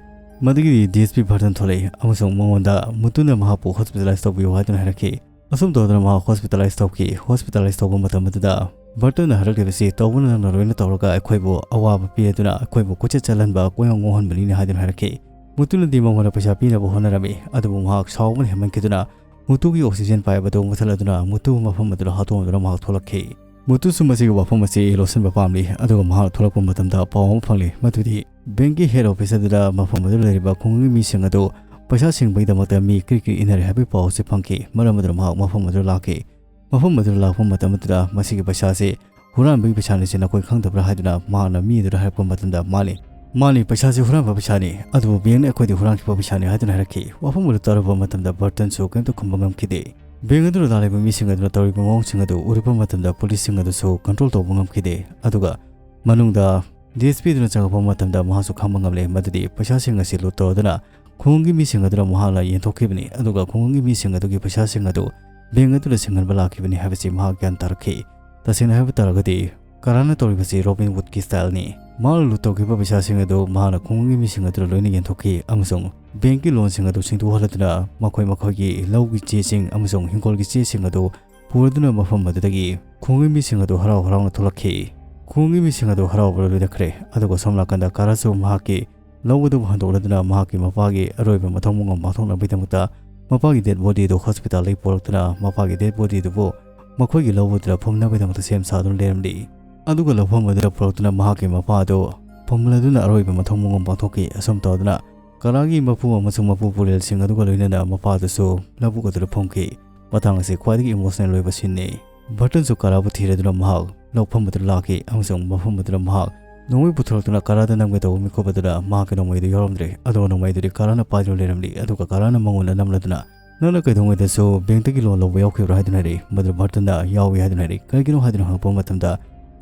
ꯃꯗꯨꯒꯤꯗꯤ D S P Burton ꯊꯣꯛꯂꯛꯏ ꯑꯃꯁꯨꯡ ꯃꯉꯣꯟꯗ ꯃꯨꯇꯨꯅ ꯃꯍꯥꯛꯄꯨ hospitalize ꯇꯧꯕꯤꯌꯨ ꯍꯥꯏꯗꯨꯅ ꯍꯥꯏꯔꯛꯈꯤ꯫ ꯑꯁꯨꯝ ꯇꯧꯗꯅ ꯃꯍꯥꯛ hospitalize ꯇꯧꯈꯤ꯫ Hospitalize ꯇꯧꯕ ꯃꯇꯝ ꯑꯗꯨꯗ Burtonꯅ ꯍꯥꯏꯔꯛꯂꯤꯕꯁꯤ, "ꯇꯧꯕꯅ ꯅꯪꯅ ꯂꯣꯏꯅ ꯇꯧꯔꯒ ꯑꯩꯈꯣꯏꯕꯨ ꯑꯋꯥꯕ ꯄꯤꯔꯗꯨꯅ ꯑꯩꯈꯣꯏꯕꯨ ꯀꯣꯏꯆꯠ ꯆꯠꯍꯟꯕ, ꯀꯣꯏꯉꯥꯎ ꯉꯥꯎꯍꯟꯕꯅꯤꯅ" ꯍꯥꯏꯗꯨꯅ ꯍꯥꯏꯔꯛꯈꯤ꯫ ꯃꯨꯇꯨꯅꯗꯤ ꯃꯉꯣꯟꯗ ꯄꯩꯁꯥ ꯄꯤꯅꯕ ꯍꯣꯠꯅꯔꯝꯃꯤ, ꯑꯗꯨꯕꯨ ꯃꯍꯥꯛ ꯁꯥꯎꯕꯅ ꯍꯦꯟꯃꯟꯈꯤꯗꯨꯅ ꯃꯨꯇꯨꯒꯤ oxygen pipe ꯑꯗꯨ ꯃꯨꯊꯠꯂꯗꯨꯅ ꯃꯨꯇꯨ ꯃꯐꯝ ꯑꯗꯨꯗ ꯍꯥꯠꯇꯣꯛꯂꯝꯗꯨꯅ ꯃꯍꯥꯛ ꯊꯣꯛꯂꯛꯈꯤ꯫ ꯃꯨꯇꯨꯁꯨ ꯃꯁꯤꯒꯤ ꯋꯥꯐꯝ ꯑꯁꯤ ꯂꯧꯁꯤꯟꯕ ꯄꯥꯝꯂꯤ, ꯑꯗꯨꯒ ꯃꯍꯥꯛ ꯊꯣꯛꯂꯛꯄ ꯃꯇꯝꯗ ꯄꯥꯎ ꯑꯃ ꯐꯪꯂꯤ, ꯃꯗꯨꯗꯤ bankꯀꯤ head office ꯑꯗꯨꯗ ꯃꯐꯝ ꯑꯗꯨꯗ ꯂꯩꯔꯤꯕ ꯈꯨꯡꯒꯪꯒꯤ ꯃꯤꯁꯤꯡ ꯑꯗꯨ ꯄꯩꯁꯥ ꯁꯤꯡꯕꯒꯤꯗꯃꯛꯇ ꯃꯤ ꯀ꯭ꯔꯤ ꯀ꯭ꯔꯤ ꯏꯟꯅꯔꯦ ꯍꯥꯏꯕꯒꯤ ꯄꯥꯎ ꯑꯁꯤ ꯐꯪꯈꯤ꯫ ꯃꯔꯝ ꯑꯗꯨꯅ ꯃꯍꯥꯛ ꯃꯐꯝ ꯑꯗꯨꯗ ꯂꯥꯛꯈꯤ꯫ ꯃꯐꯝ ꯑꯗꯨꯗ ꯂꯥꯛꯄ ꯃꯇꯝ ꯑꯗꯨꯗ ꯃꯁꯤꯒꯤ ꯄꯩꯁꯥꯁꯤ ꯍꯨꯔꯥꯟꯕꯒꯤ ꯄꯩꯁꯥꯅꯤ, ꯁꯤ ꯅꯈꯣꯏ ꯈꯪꯗꯕ꯭ꯔꯥ ꯍꯥꯏꯗꯨꯅ ꯃꯍꯥꯛꯅ ꯃꯤ ꯑꯗꯨꯗ ꯍꯥꯏꯔꯛꯄ ꯃꯇꯝꯗ, "ꯃꯥꯅꯤ, ꯃꯥꯅꯤ, ꯄꯩꯁꯥꯁꯤ ꯍꯨꯔꯥꯟꯕ ꯄꯩꯁꯥꯅꯤ, ꯑꯗꯨꯕꯨ bankꯅ ꯑꯩꯈꯣꯏꯗꯤ ꯍꯨꯔꯥꯟꯈꯤꯕ ꯄꯩꯁꯥꯅꯤ" ꯍꯥꯏꯗꯨꯅ ꯍꯥꯏꯔꯛꯈꯤ꯫ ꯋꯥꯐꯝ ꯑꯗꯨ ꯇꯥꯔꯨꯕ ꯃꯇꯝꯗ Burtonꯁꯨ ꯀꯔꯤꯝꯇ ꯈꯨꯝꯕ ꯉꯝꯈꯤꯗꯦ꯫ Bank ꯑꯗꯨꯗ ꯂꯥꯛꯂꯤꯕ ꯃꯤꯁꯤꯡ ꯑꯗꯨꯅ ꯇꯧꯔꯤꯕ ꯃꯑꯣꯡꯁꯤꯡ ꯑꯗꯨ ꯎꯔꯨꯕ ꯃꯇꯝꯗ policeꯁꯤꯡ ꯑꯗꯨꯁꯨ control ꯇꯧꯕ ꯉꯝꯈꯤꯗꯦ꯫ ꯑꯗꯨꯒ ꯃꯅꯨꯡꯗ D S P ꯑꯗꯨꯅ ꯆꯪꯂꯛꯄ ꯃꯇꯝꯗ ꯃꯍꯥꯛꯁꯨ ꯈꯪꯕ ꯉꯝꯂꯦ ꯃꯗꯨꯗꯤ ꯄꯩꯁꯥꯁꯤꯡ ꯑꯁꯤ loot ꯇꯧꯔꯗꯨꯅ ꯈꯨꯡꯒꯪꯒꯤ ꯃꯤꯁꯤꯡ ꯑꯗꯨꯅ ꯃꯍꯥꯛꯅ ꯌꯦꯟꯊꯣꯛꯈꯤꯕꯅꯤ, ꯑꯗꯨꯒ ꯈꯨꯡꯒꯪꯒꯤ ꯃꯤꯁꯤꯡ ꯑꯗꯨꯒꯤ ꯄꯩꯁꯥꯁꯤꯡ ꯑꯗꯨ bank ꯑꯗꯨꯗ ꯁꯤꯡꯍꯟꯕ ꯂꯥꯛꯈꯤꯕꯅꯤ ꯍꯥꯏꯕꯁꯤ ꯃꯍꯥꯛ ꯒ꯭ꯌꯥꯟ ꯇꯥꯔꯛꯈꯤ꯫ ꯇꯁꯦꯡꯅ ꯍꯥꯏꯕ ꯇꯥꯔꯒꯗꯤ, ꯀꯥꯔꯥꯅ ꯇꯧꯔꯤꯕꯁꯤ Robin Hoodꯀꯤ styleꯅꯤ꯫ ꯃꯍꯥꯛꯅ loot ꯇꯧꯈꯤꯕ ꯄꯩꯁꯥꯁꯤꯡ ꯑꯗꯨ ꯃꯍꯥꯛꯅ ꯈꯨꯡꯒꯪꯒꯤ ꯃꯤꯁꯤꯡ ꯑꯗꯨꯗ ꯂꯣꯏꯅ ꯌꯦꯟꯊꯣꯛꯈꯤ ꯑꯃꯁꯨꯡ bankꯀꯤ loanꯁꯤꯡ ꯑꯗꯨ ꯁꯤꯡꯗꯣꯛꯍꯜꯂꯗꯨꯅ ꯃꯈꯣꯏ ꯃꯈꯣꯏꯒꯤ ꯂꯧꯒꯤ ꯆꯦꯁꯤꯡ ꯑꯃꯁꯨꯡ ꯍꯤꯡꯒꯣꯜꯒꯤ ꯆꯦꯁꯤꯡ ꯑꯗꯨ ꯄꯨꯔꯗꯨꯅ ꯃꯐꯝ ꯑꯗꯨꯗꯒꯤ ꯈꯨꯡꯒꯪꯒꯤ ꯃꯤꯁꯤꯡ ꯑꯗꯨ ꯍꯔꯥꯎ ꯍꯔꯥꯎꯅ ꯊꯣꯛꯂꯛꯈꯤ꯫ ꯈꯨꯡꯒꯪꯒꯤ ꯃꯤꯁꯤꯡ ꯑꯗꯨ ꯍꯔꯥꯎꯕ ꯂꯣꯏꯅꯈ꯭ꯔꯦ, ꯑꯗꯨꯒ ꯁꯣꯝ ꯅꯥꯀꯟꯗ ꯀꯥꯔꯥꯁꯨ ꯃꯍꯥꯛꯀꯤ ꯂꯧ ꯑꯗꯨꯕꯨ ꯍꯟꯗꯣꯛꯂꯗꯨꯅ ꯃꯍꯥꯛꯀꯤ ꯃꯄꯥꯒꯤ ꯑꯔꯣꯏꯕ ꯃꯊꯧ ꯃꯉꯝ ꯄꯥꯡꯊꯣꯛꯅꯕꯒꯤꯗꯃꯛꯇ ꯃꯄꯥꯒꯤ dead bodyꯗꯨ hospitalꯗꯒꯤ ꯄꯨꯔꯛꯇꯨꯅ ꯃꯄꯥꯒꯤ dead bodyꯗꯨꯕꯨ ꯃꯈꯣꯏꯒꯤ ꯂꯧ ꯑꯗꯨꯗ ꯐꯨꯝꯅꯕꯒꯤꯗꯃꯛꯇ ꯁꯦꯝ ꯁꯥꯗꯨꯅ ꯂꯩꯔꯝꯂꯤ꯫ ꯑꯗꯨꯒ ꯂꯧꯐꯝ ꯑꯗꯨꯗ ꯄꯨꯔꯛꯇꯨꯅ ꯃꯍꯥꯛꯀꯤ ꯃꯄꯥ ꯑꯗꯨ ꯐꯨꯝꯂꯗꯨꯅ ꯑꯔꯣꯏꯕ ꯃꯊꯧ ꯃꯉꯝ ꯄꯥꯡꯊꯣꯛꯈꯤ꯫ ꯑꯁꯨꯝ ꯇꯧꯗꯨꯅ ꯀꯥꯔꯥꯒꯤ ꯃꯄꯨ ꯑꯃꯁꯨꯡ ꯃꯄꯨ ꯄꯨꯔꯦꯜꯁꯤꯡ ꯑꯗꯨꯒ ꯂꯣꯏꯅꯅ ꯃꯄꯥ ꯑꯗꯨꯁꯨ ꯂꯧꯕꯨꯛ ꯑꯗꯨꯗ ꯐꯨꯝꯈꯤ꯫ ꯃꯇꯥꯡ ꯑꯁꯤ ꯈ꯭ꯋꯥꯏꯗꯒꯤ emotional ꯑꯣꯏꯕ sceneꯅꯤ꯫ Burtonꯁꯨ ꯀꯥꯔꯥꯕꯨ ꯊꯤꯔꯗꯨꯅ ꯃꯍꯥꯛ ꯂꯧꯐꯝ ꯑꯗꯨꯗ ꯂꯥꯛꯈꯤ ꯑꯃꯁꯨꯡ ꯃꯐꯝ ꯑꯗꯨꯗ ꯃꯍꯥꯛ ꯅꯣꯡꯃꯩ ꯄꯨꯊꯣꯔꯛꯇꯨꯅ ꯀꯥꯔꯥꯗ ꯅꯝꯒꯦ ꯇꯧꯕ ꯃꯤꯀꯨꯞ ꯑꯗꯨꯗ ꯃꯍꯥꯛꯀꯤ ꯅꯣꯡꯃꯩꯗꯨ ꯌꯥꯎꯔꯝꯗ꯭ꯔꯦ꯫ ꯑꯗꯨꯒ ꯅꯣꯡꯃꯩꯗꯨꯗꯤ ꯀꯥꯔꯥꯅ ꯄꯥꯏꯗꯨꯅ ꯂꯩꯔꯝꯂꯤ꯫ ꯑꯗꯨꯒ ꯀꯥꯔꯥꯅ ꯃꯉꯣꯟꯗ ꯅꯝꯂꯗꯨꯅ, "ꯅꯪꯅ ꯀꯩꯗꯧꯉꯩꯗꯁꯨ bankꯇꯒꯤ loan ꯂꯧꯕ ꯌꯥꯎꯈꯤꯕ꯭ꯔꯥ?" ꯍꯥꯏꯗꯨꯅ ꯍꯥꯏꯔꯛꯏ꯫ ꯃꯗꯨꯗ Burtonꯅ "ꯌꯥꯎꯏ" ꯍꯥꯏꯗꯨꯅ ꯍꯥꯏꯔꯛꯏ꯫ "ꯀꯔꯤꯒꯤꯅꯣ?" ꯍꯥꯏꯗꯨꯅ ꯍꯪꯉꯛꯄ ꯃꯇꯝꯗ,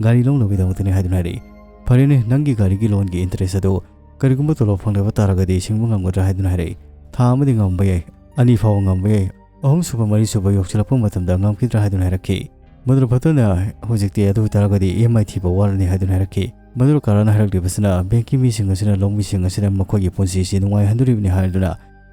"ꯒꯥꯔꯤ ꯂꯧꯅꯕꯒꯤꯗꯃꯛꯇꯅꯤ" ꯍꯥꯏꯗꯨꯅ ꯍꯥꯏꯔꯛꯏ꯫ "ꯐꯔꯦꯅꯦ, ꯅꯪꯒꯤ ꯒꯥꯔꯤꯒꯤ loanꯒꯤ interest ꯑꯗꯨ ꯀꯔꯤꯒꯨꯝꯕ ꯇꯣꯂꯣꯞ ꯐꯪꯂꯕ ꯇꯥꯔꯒꯗꯤ ꯁꯤꯡꯕ ꯉꯝꯒꯗ꯭ꯔꯥ?" ꯍꯥꯏꯗꯨꯅ ꯍꯥꯏꯔꯛꯏ꯫ "ꯊꯥ ꯑꯃꯗꯤ ꯉꯝꯕ ꯌꯥꯏ, ꯑꯅꯤ ꯐꯥꯎꯕ ꯉꯝꯕ ꯌꯥꯏ, ꯑꯍꯨꯝꯁꯨꯕ, ꯃꯔꯤꯁꯨꯕ ꯌꯧꯁꯤꯜꯂꯛꯄ ꯃꯇꯝꯗ ꯉꯝꯈꯤꯗ꯭ꯔꯥ?" ꯍꯥꯏꯗꯨꯅ ꯍꯥꯏꯔꯛꯈꯤ꯫ ꯃꯗꯨꯗ Burtonꯅ, "ꯍꯧꯖꯤꯛꯇꯤ ꯑꯗꯨ ꯑꯣꯏꯇꯥꯔꯒꯗꯤ EMI ꯊꯤꯕ ꯋꯥꯔꯅꯤ" ꯍꯥꯏꯗꯨꯅ ꯍꯥꯏꯔꯛꯈꯤ꯫ ꯃꯗꯨꯗ ꯀꯥꯔꯥꯅ ꯍꯥꯏꯔꯛꯂꯤꯕꯁꯤꯅ ꯕꯦꯡꯀꯤ ꯃꯤꯁꯤꯡ ꯑꯁꯤꯅ ꯂꯧꯃꯤꯁꯤꯡ ꯑꯁꯤꯅ ꯃꯈꯣꯏꯒꯤ ꯄꯨꯟꯁꯤꯁꯤ ꯅꯨꯡꯉꯥꯏꯍꯟꯗꯣꯔꯤꯕꯅꯤ ꯍꯥꯏꯗꯨꯅ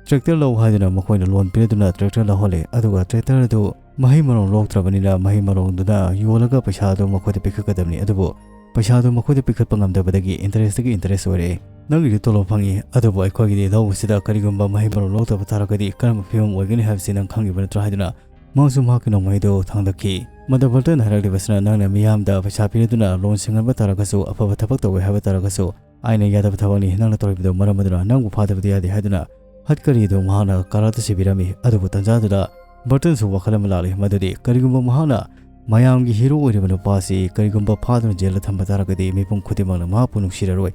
ꯇ꯭ꯔꯦꯛꯇꯔ ꯂꯧ ꯍꯥꯏꯗꯨꯅ ꯃꯈꯣꯏꯅ ꯂꯣꯟ ꯄꯤꯔꯗꯨꯅ ꯇ꯭ꯔꯦꯛꯇꯔ ꯂꯧꯍꯜꯂꯦ꯫ ꯑꯗꯨꯒ ꯇ꯭ꯔꯦꯛꯇꯔ ꯑꯗꯨ ꯃꯍꯩ ꯃꯔꯣꯡ ꯂꯣꯛꯇ꯭ꯔꯕꯅꯤꯅ ꯃꯍꯩ ꯃꯔꯣꯡꯗꯨꯅ ꯌꯣꯜꯂꯒ ꯄꯩꯁꯥꯗꯨ ꯃꯈꯣꯏꯗ ꯄꯤꯈꯠꯀꯗꯕꯅꯤ꯫ ꯑꯗꯨꯕꯨ ꯄꯩꯁꯥꯗꯨ ꯃꯈꯣꯏꯗ ꯄꯤꯈꯠꯄ ꯉꯝꯗꯕꯗꯒꯤ interest ꯇꯒꯤ interest ꯑꯣꯏꯔꯛꯑꯦ꯫ ꯅꯪꯒꯤꯗꯤ ꯇꯣꯂꯣꯞ ꯐꯪꯉꯤ, ꯑꯗꯨꯕꯨ ꯑꯩꯈꯣꯏꯒꯤꯗꯤ ꯂꯧ ꯑꯁꯤꯗ ꯀꯔꯤꯒꯨꯝꯕ ꯃꯍꯩ ꯃꯔꯣꯡ ꯂꯣꯛꯇꯕ ꯇꯥꯔꯒꯗꯤ ꯀꯔꯝꯕ ꯐꯤꯕꯝ ꯑꯣꯏꯒꯅꯤ ꯍꯥꯏꯕꯁꯤ ꯅꯪ ꯈꯪꯉꯤꯕ ꯅꯠꯇ꯭ꯔꯥ ꯍꯥꯏꯗꯨꯅ ꯃꯍꯥꯛꯁꯨ ꯃꯍꯥꯛꯀꯤ ꯅꯣꯡꯃꯩꯗꯨ ꯊꯥꯡꯗꯈꯤ꯫ ꯃꯗꯨ ꯕꯔꯇꯟ ꯍꯥꯏꯔꯛꯂꯤꯕꯁꯤꯅ ꯅꯪꯅ ꯃꯤꯌꯥꯝꯗ ꯄꯩꯁꯥ ꯄꯤꯔꯗꯨꯅ ꯂꯣꯟ ꯁꯤꯡꯍꯟꯕ ꯇꯥꯔꯒꯁꯨ ꯑꯐꯕ ꯊꯕꯛ ꯇꯧꯋꯦ ꯍꯥꯏꯕ ꯇꯥꯔꯒꯁꯨ ꯑꯩꯅ ꯌꯥꯗꯕ ꯊꯕꯛꯅꯤ ꯅꯪꯅ ꯇꯧꯔꯤꯕꯗꯨ, ꯃꯔꯝ ꯑꯗꯨꯅ ꯅꯪꯕꯨ ꯐꯥꯗꯕꯗꯤ ꯌꯥꯗꯦ ꯍꯥꯏꯗꯨꯅ ꯍꯠꯀꯔꯤꯗꯨ ꯃꯍꯥꯛꯅ ꯀꯥꯔꯥꯗ ꯁꯤꯕꯤꯔꯝꯃꯤ꯫ ꯑꯗꯨꯕꯨ ꯇꯟꯖꯥꯗꯨꯗ ꯕꯔꯇꯟꯁꯨ ꯋꯥꯈꯜ ꯑꯃ ꯂꯥꯛꯂꯤ, ꯃꯗꯨꯗꯤ ꯀꯔꯤꯒꯨꯝꯕ ꯃꯍꯥꯛꯅ ꯃꯌꯥꯝꯒꯤ ꯍꯤꯔꯣ ꯑꯣꯏꯔꯤꯕ ꯅꯨꯄꯥ ꯑꯁꯤ ꯀꯔꯤꯒꯨꯝꯕ ꯐꯥꯗꯨꯅ ꯖꯦꯜꯗ ꯊꯝꯕ ꯇꯥꯔꯒꯗꯤ ꯃꯤꯄꯨꯝ ꯈꯨꯗꯤꯡꯃꯛꯅ ꯃꯍꯥꯛꯄꯨ ꯅꯨꯡꯁꯤꯔꯔꯣꯏ꯫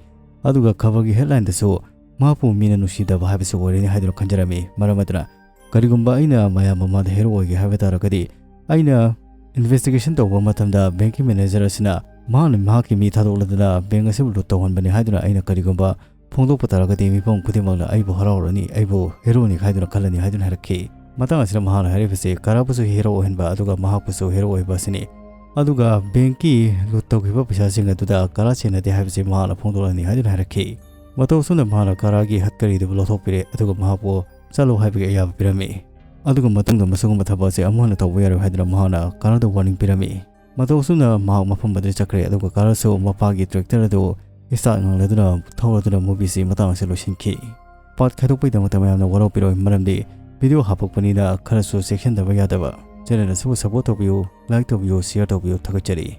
ꯑꯗꯨꯒ ꯈꯕꯔꯒꯤ headline ꯗꯁꯨ ꯃꯍꯥꯛꯄꯨ ꯃꯤꯅ ꯅꯨꯡꯁꯤꯗꯕ ꯍꯥꯏꯕꯁꯤ ꯑꯣꯏꯔꯅꯤ ꯍꯥꯏꯗꯨꯅ ꯈꯟꯖꯔꯝꯃꯤ꯫ ꯃꯔꯝ ꯑꯗꯨꯅ ꯀꯔꯤꯒꯨꯝꯕ ꯑꯩꯅ ꯃꯌꯥꯝ ꯃꯃꯥꯡꯗ ꯍꯦꯔꯣ ꯑꯣꯏꯒꯦ ꯍꯥꯏꯕ ꯇꯥꯔꯒꯗꯤ ꯑꯩꯅ investigation ꯇꯧꯕ ꯃꯇꯝꯗ ꯕꯦꯡꯀꯤ manager ꯑꯁꯤꯅ ꯃꯍꯥꯛꯅ ꯃꯍꯥꯛꯀꯤ ꯃꯤ ꯊꯥꯗꯣꯛꯂꯗꯨꯅ ꯕꯦꯡ ꯑꯁꯤꯕꯨ ꯂꯨꯠ ꯇꯧꯍꯟꯕꯅꯤ ꯍꯥꯏꯗꯨꯅ ꯑꯩꯅ ꯀꯔꯤꯒꯨꯝꯕ ꯐꯣꯡꯗꯣꯛꯄ ꯇꯥꯔꯒꯗꯤ ꯃꯤꯄꯨꯝ ꯈꯨꯗꯤꯡꯃꯛꯅ ꯑꯩꯕꯨ ꯍꯔꯥꯎꯔꯅꯤ, ꯑꯩꯕꯨ ꯍꯦꯔꯣꯅꯤ ꯍꯥꯏꯗꯨꯅ ꯈꯜꯂꯅꯤ ꯍꯥꯏꯗꯨꯅ ꯍꯥꯏꯔꯛꯈꯤ꯫ ꯃꯇꯥꯡ ꯑꯁꯤꯗ ꯃꯍꯥꯛꯅ ꯍꯥꯏꯔꯤꯕꯁꯤ ꯀꯥꯔꯥꯕꯨꯁꯨ ꯍꯦꯔꯣ ꯑꯣꯏꯍꯟꯕ ꯑꯗꯨꯒ ꯃꯍꯥꯛꯄꯨꯁꯨ ꯍꯦꯔꯣ ꯑꯣꯏꯕ ꯑꯁꯤꯅꯤ꯫ ꯑꯗꯨꯒ ꯕꯦꯡꯀꯤ ꯂꯨꯠ ꯇꯧꯈꯤꯕ ꯄꯩꯁꯥꯁꯤꯡ ꯑꯗꯨꯗ ꯀꯥꯔꯥ ꯁꯦꯟꯅꯗꯦ ꯍꯥꯏꯕꯁꯤ ꯃꯍꯥꯛꯅ ꯐꯣꯡꯗꯣꯛꯂꯅꯤ ꯍꯥꯏꯗꯨꯅ ꯍꯥꯏꯔꯛꯈꯤ꯫ ꯃꯇꯧ ꯑꯁꯨꯝꯅ ꯃꯍꯥꯛꯅ ꯀꯥꯔꯥꯒꯤ ꯍꯠꯀꯔꯤꯗꯨꯕꯨ ꯂꯧꯊꯣꯛꯄꯤꯔꯦ ꯑꯗꯨꯒ ꯃꯍꯥꯛꯄꯨ ꯆꯠꯂꯣ ꯍꯥꯏꯕꯒꯤ ꯑꯌꯥꯕ ꯄꯤꯔꯝꯃꯤ꯫ ꯑꯗꯨꯒ ꯃꯇꯨꯡꯗ ꯃꯁꯤꯒꯨꯝꯕ ꯊꯕꯛ ꯑꯁꯤ ꯑꯃꯨꯛ ꯍꯟꯅ ꯇꯧꯕ ꯌꯥꯔꯣꯏ ꯍꯥꯏꯗꯨꯅ ꯃꯍꯥꯛꯅ ꯀꯥꯔꯥꯗ warning ꯄꯤꯔꯝꯃꯤ꯫ ꯃꯇꯧ ꯑꯁꯨꯝꯅ ꯃꯍꯥꯛ ꯃꯐꯝ ꯑꯗꯨꯗ ꯆꯠꯈ꯭ꯔꯦ ꯑꯗꯨꯒ ꯀꯥꯔꯥꯁꯨ ꯃꯄꯥꯒꯤ ꯇ꯭ꯔꯦꯛꯇꯔ ꯑꯗꯨ start ꯉꯪꯂꯗꯨꯅ ꯊꯧꯔꯗꯨꯅ movie ꯁꯤ ꯃꯇꯥꯡ ꯑꯁꯤꯗ ꯂꯣꯏꯁꯤꯟꯈꯤ꯫ Part ꯈꯥꯏꯗꯣꯛꯄꯒꯤꯗꯃꯛꯇ ꯃꯌꯥꯝꯅ ꯋꯥꯔꯧꯕꯤꯔꯣꯏ, ꯃꯔꯝꯗꯤ video ꯍꯥꯞꯄꯛꯄꯅꯤꯅ ꯈꯔꯁꯨ ꯆꯦꯛꯁꯤꯟꯗꯕ ꯌꯥꯗꯕ꯫ Channel ꯑꯁꯤꯕꯨ support ꯇꯧꯕꯤꯌꯨ, like ꯇꯧꯕꯤꯌꯨ, share ꯇꯧꯕꯤꯌꯨ, ꯊꯥꯒꯠꯆꯔꯤ꯫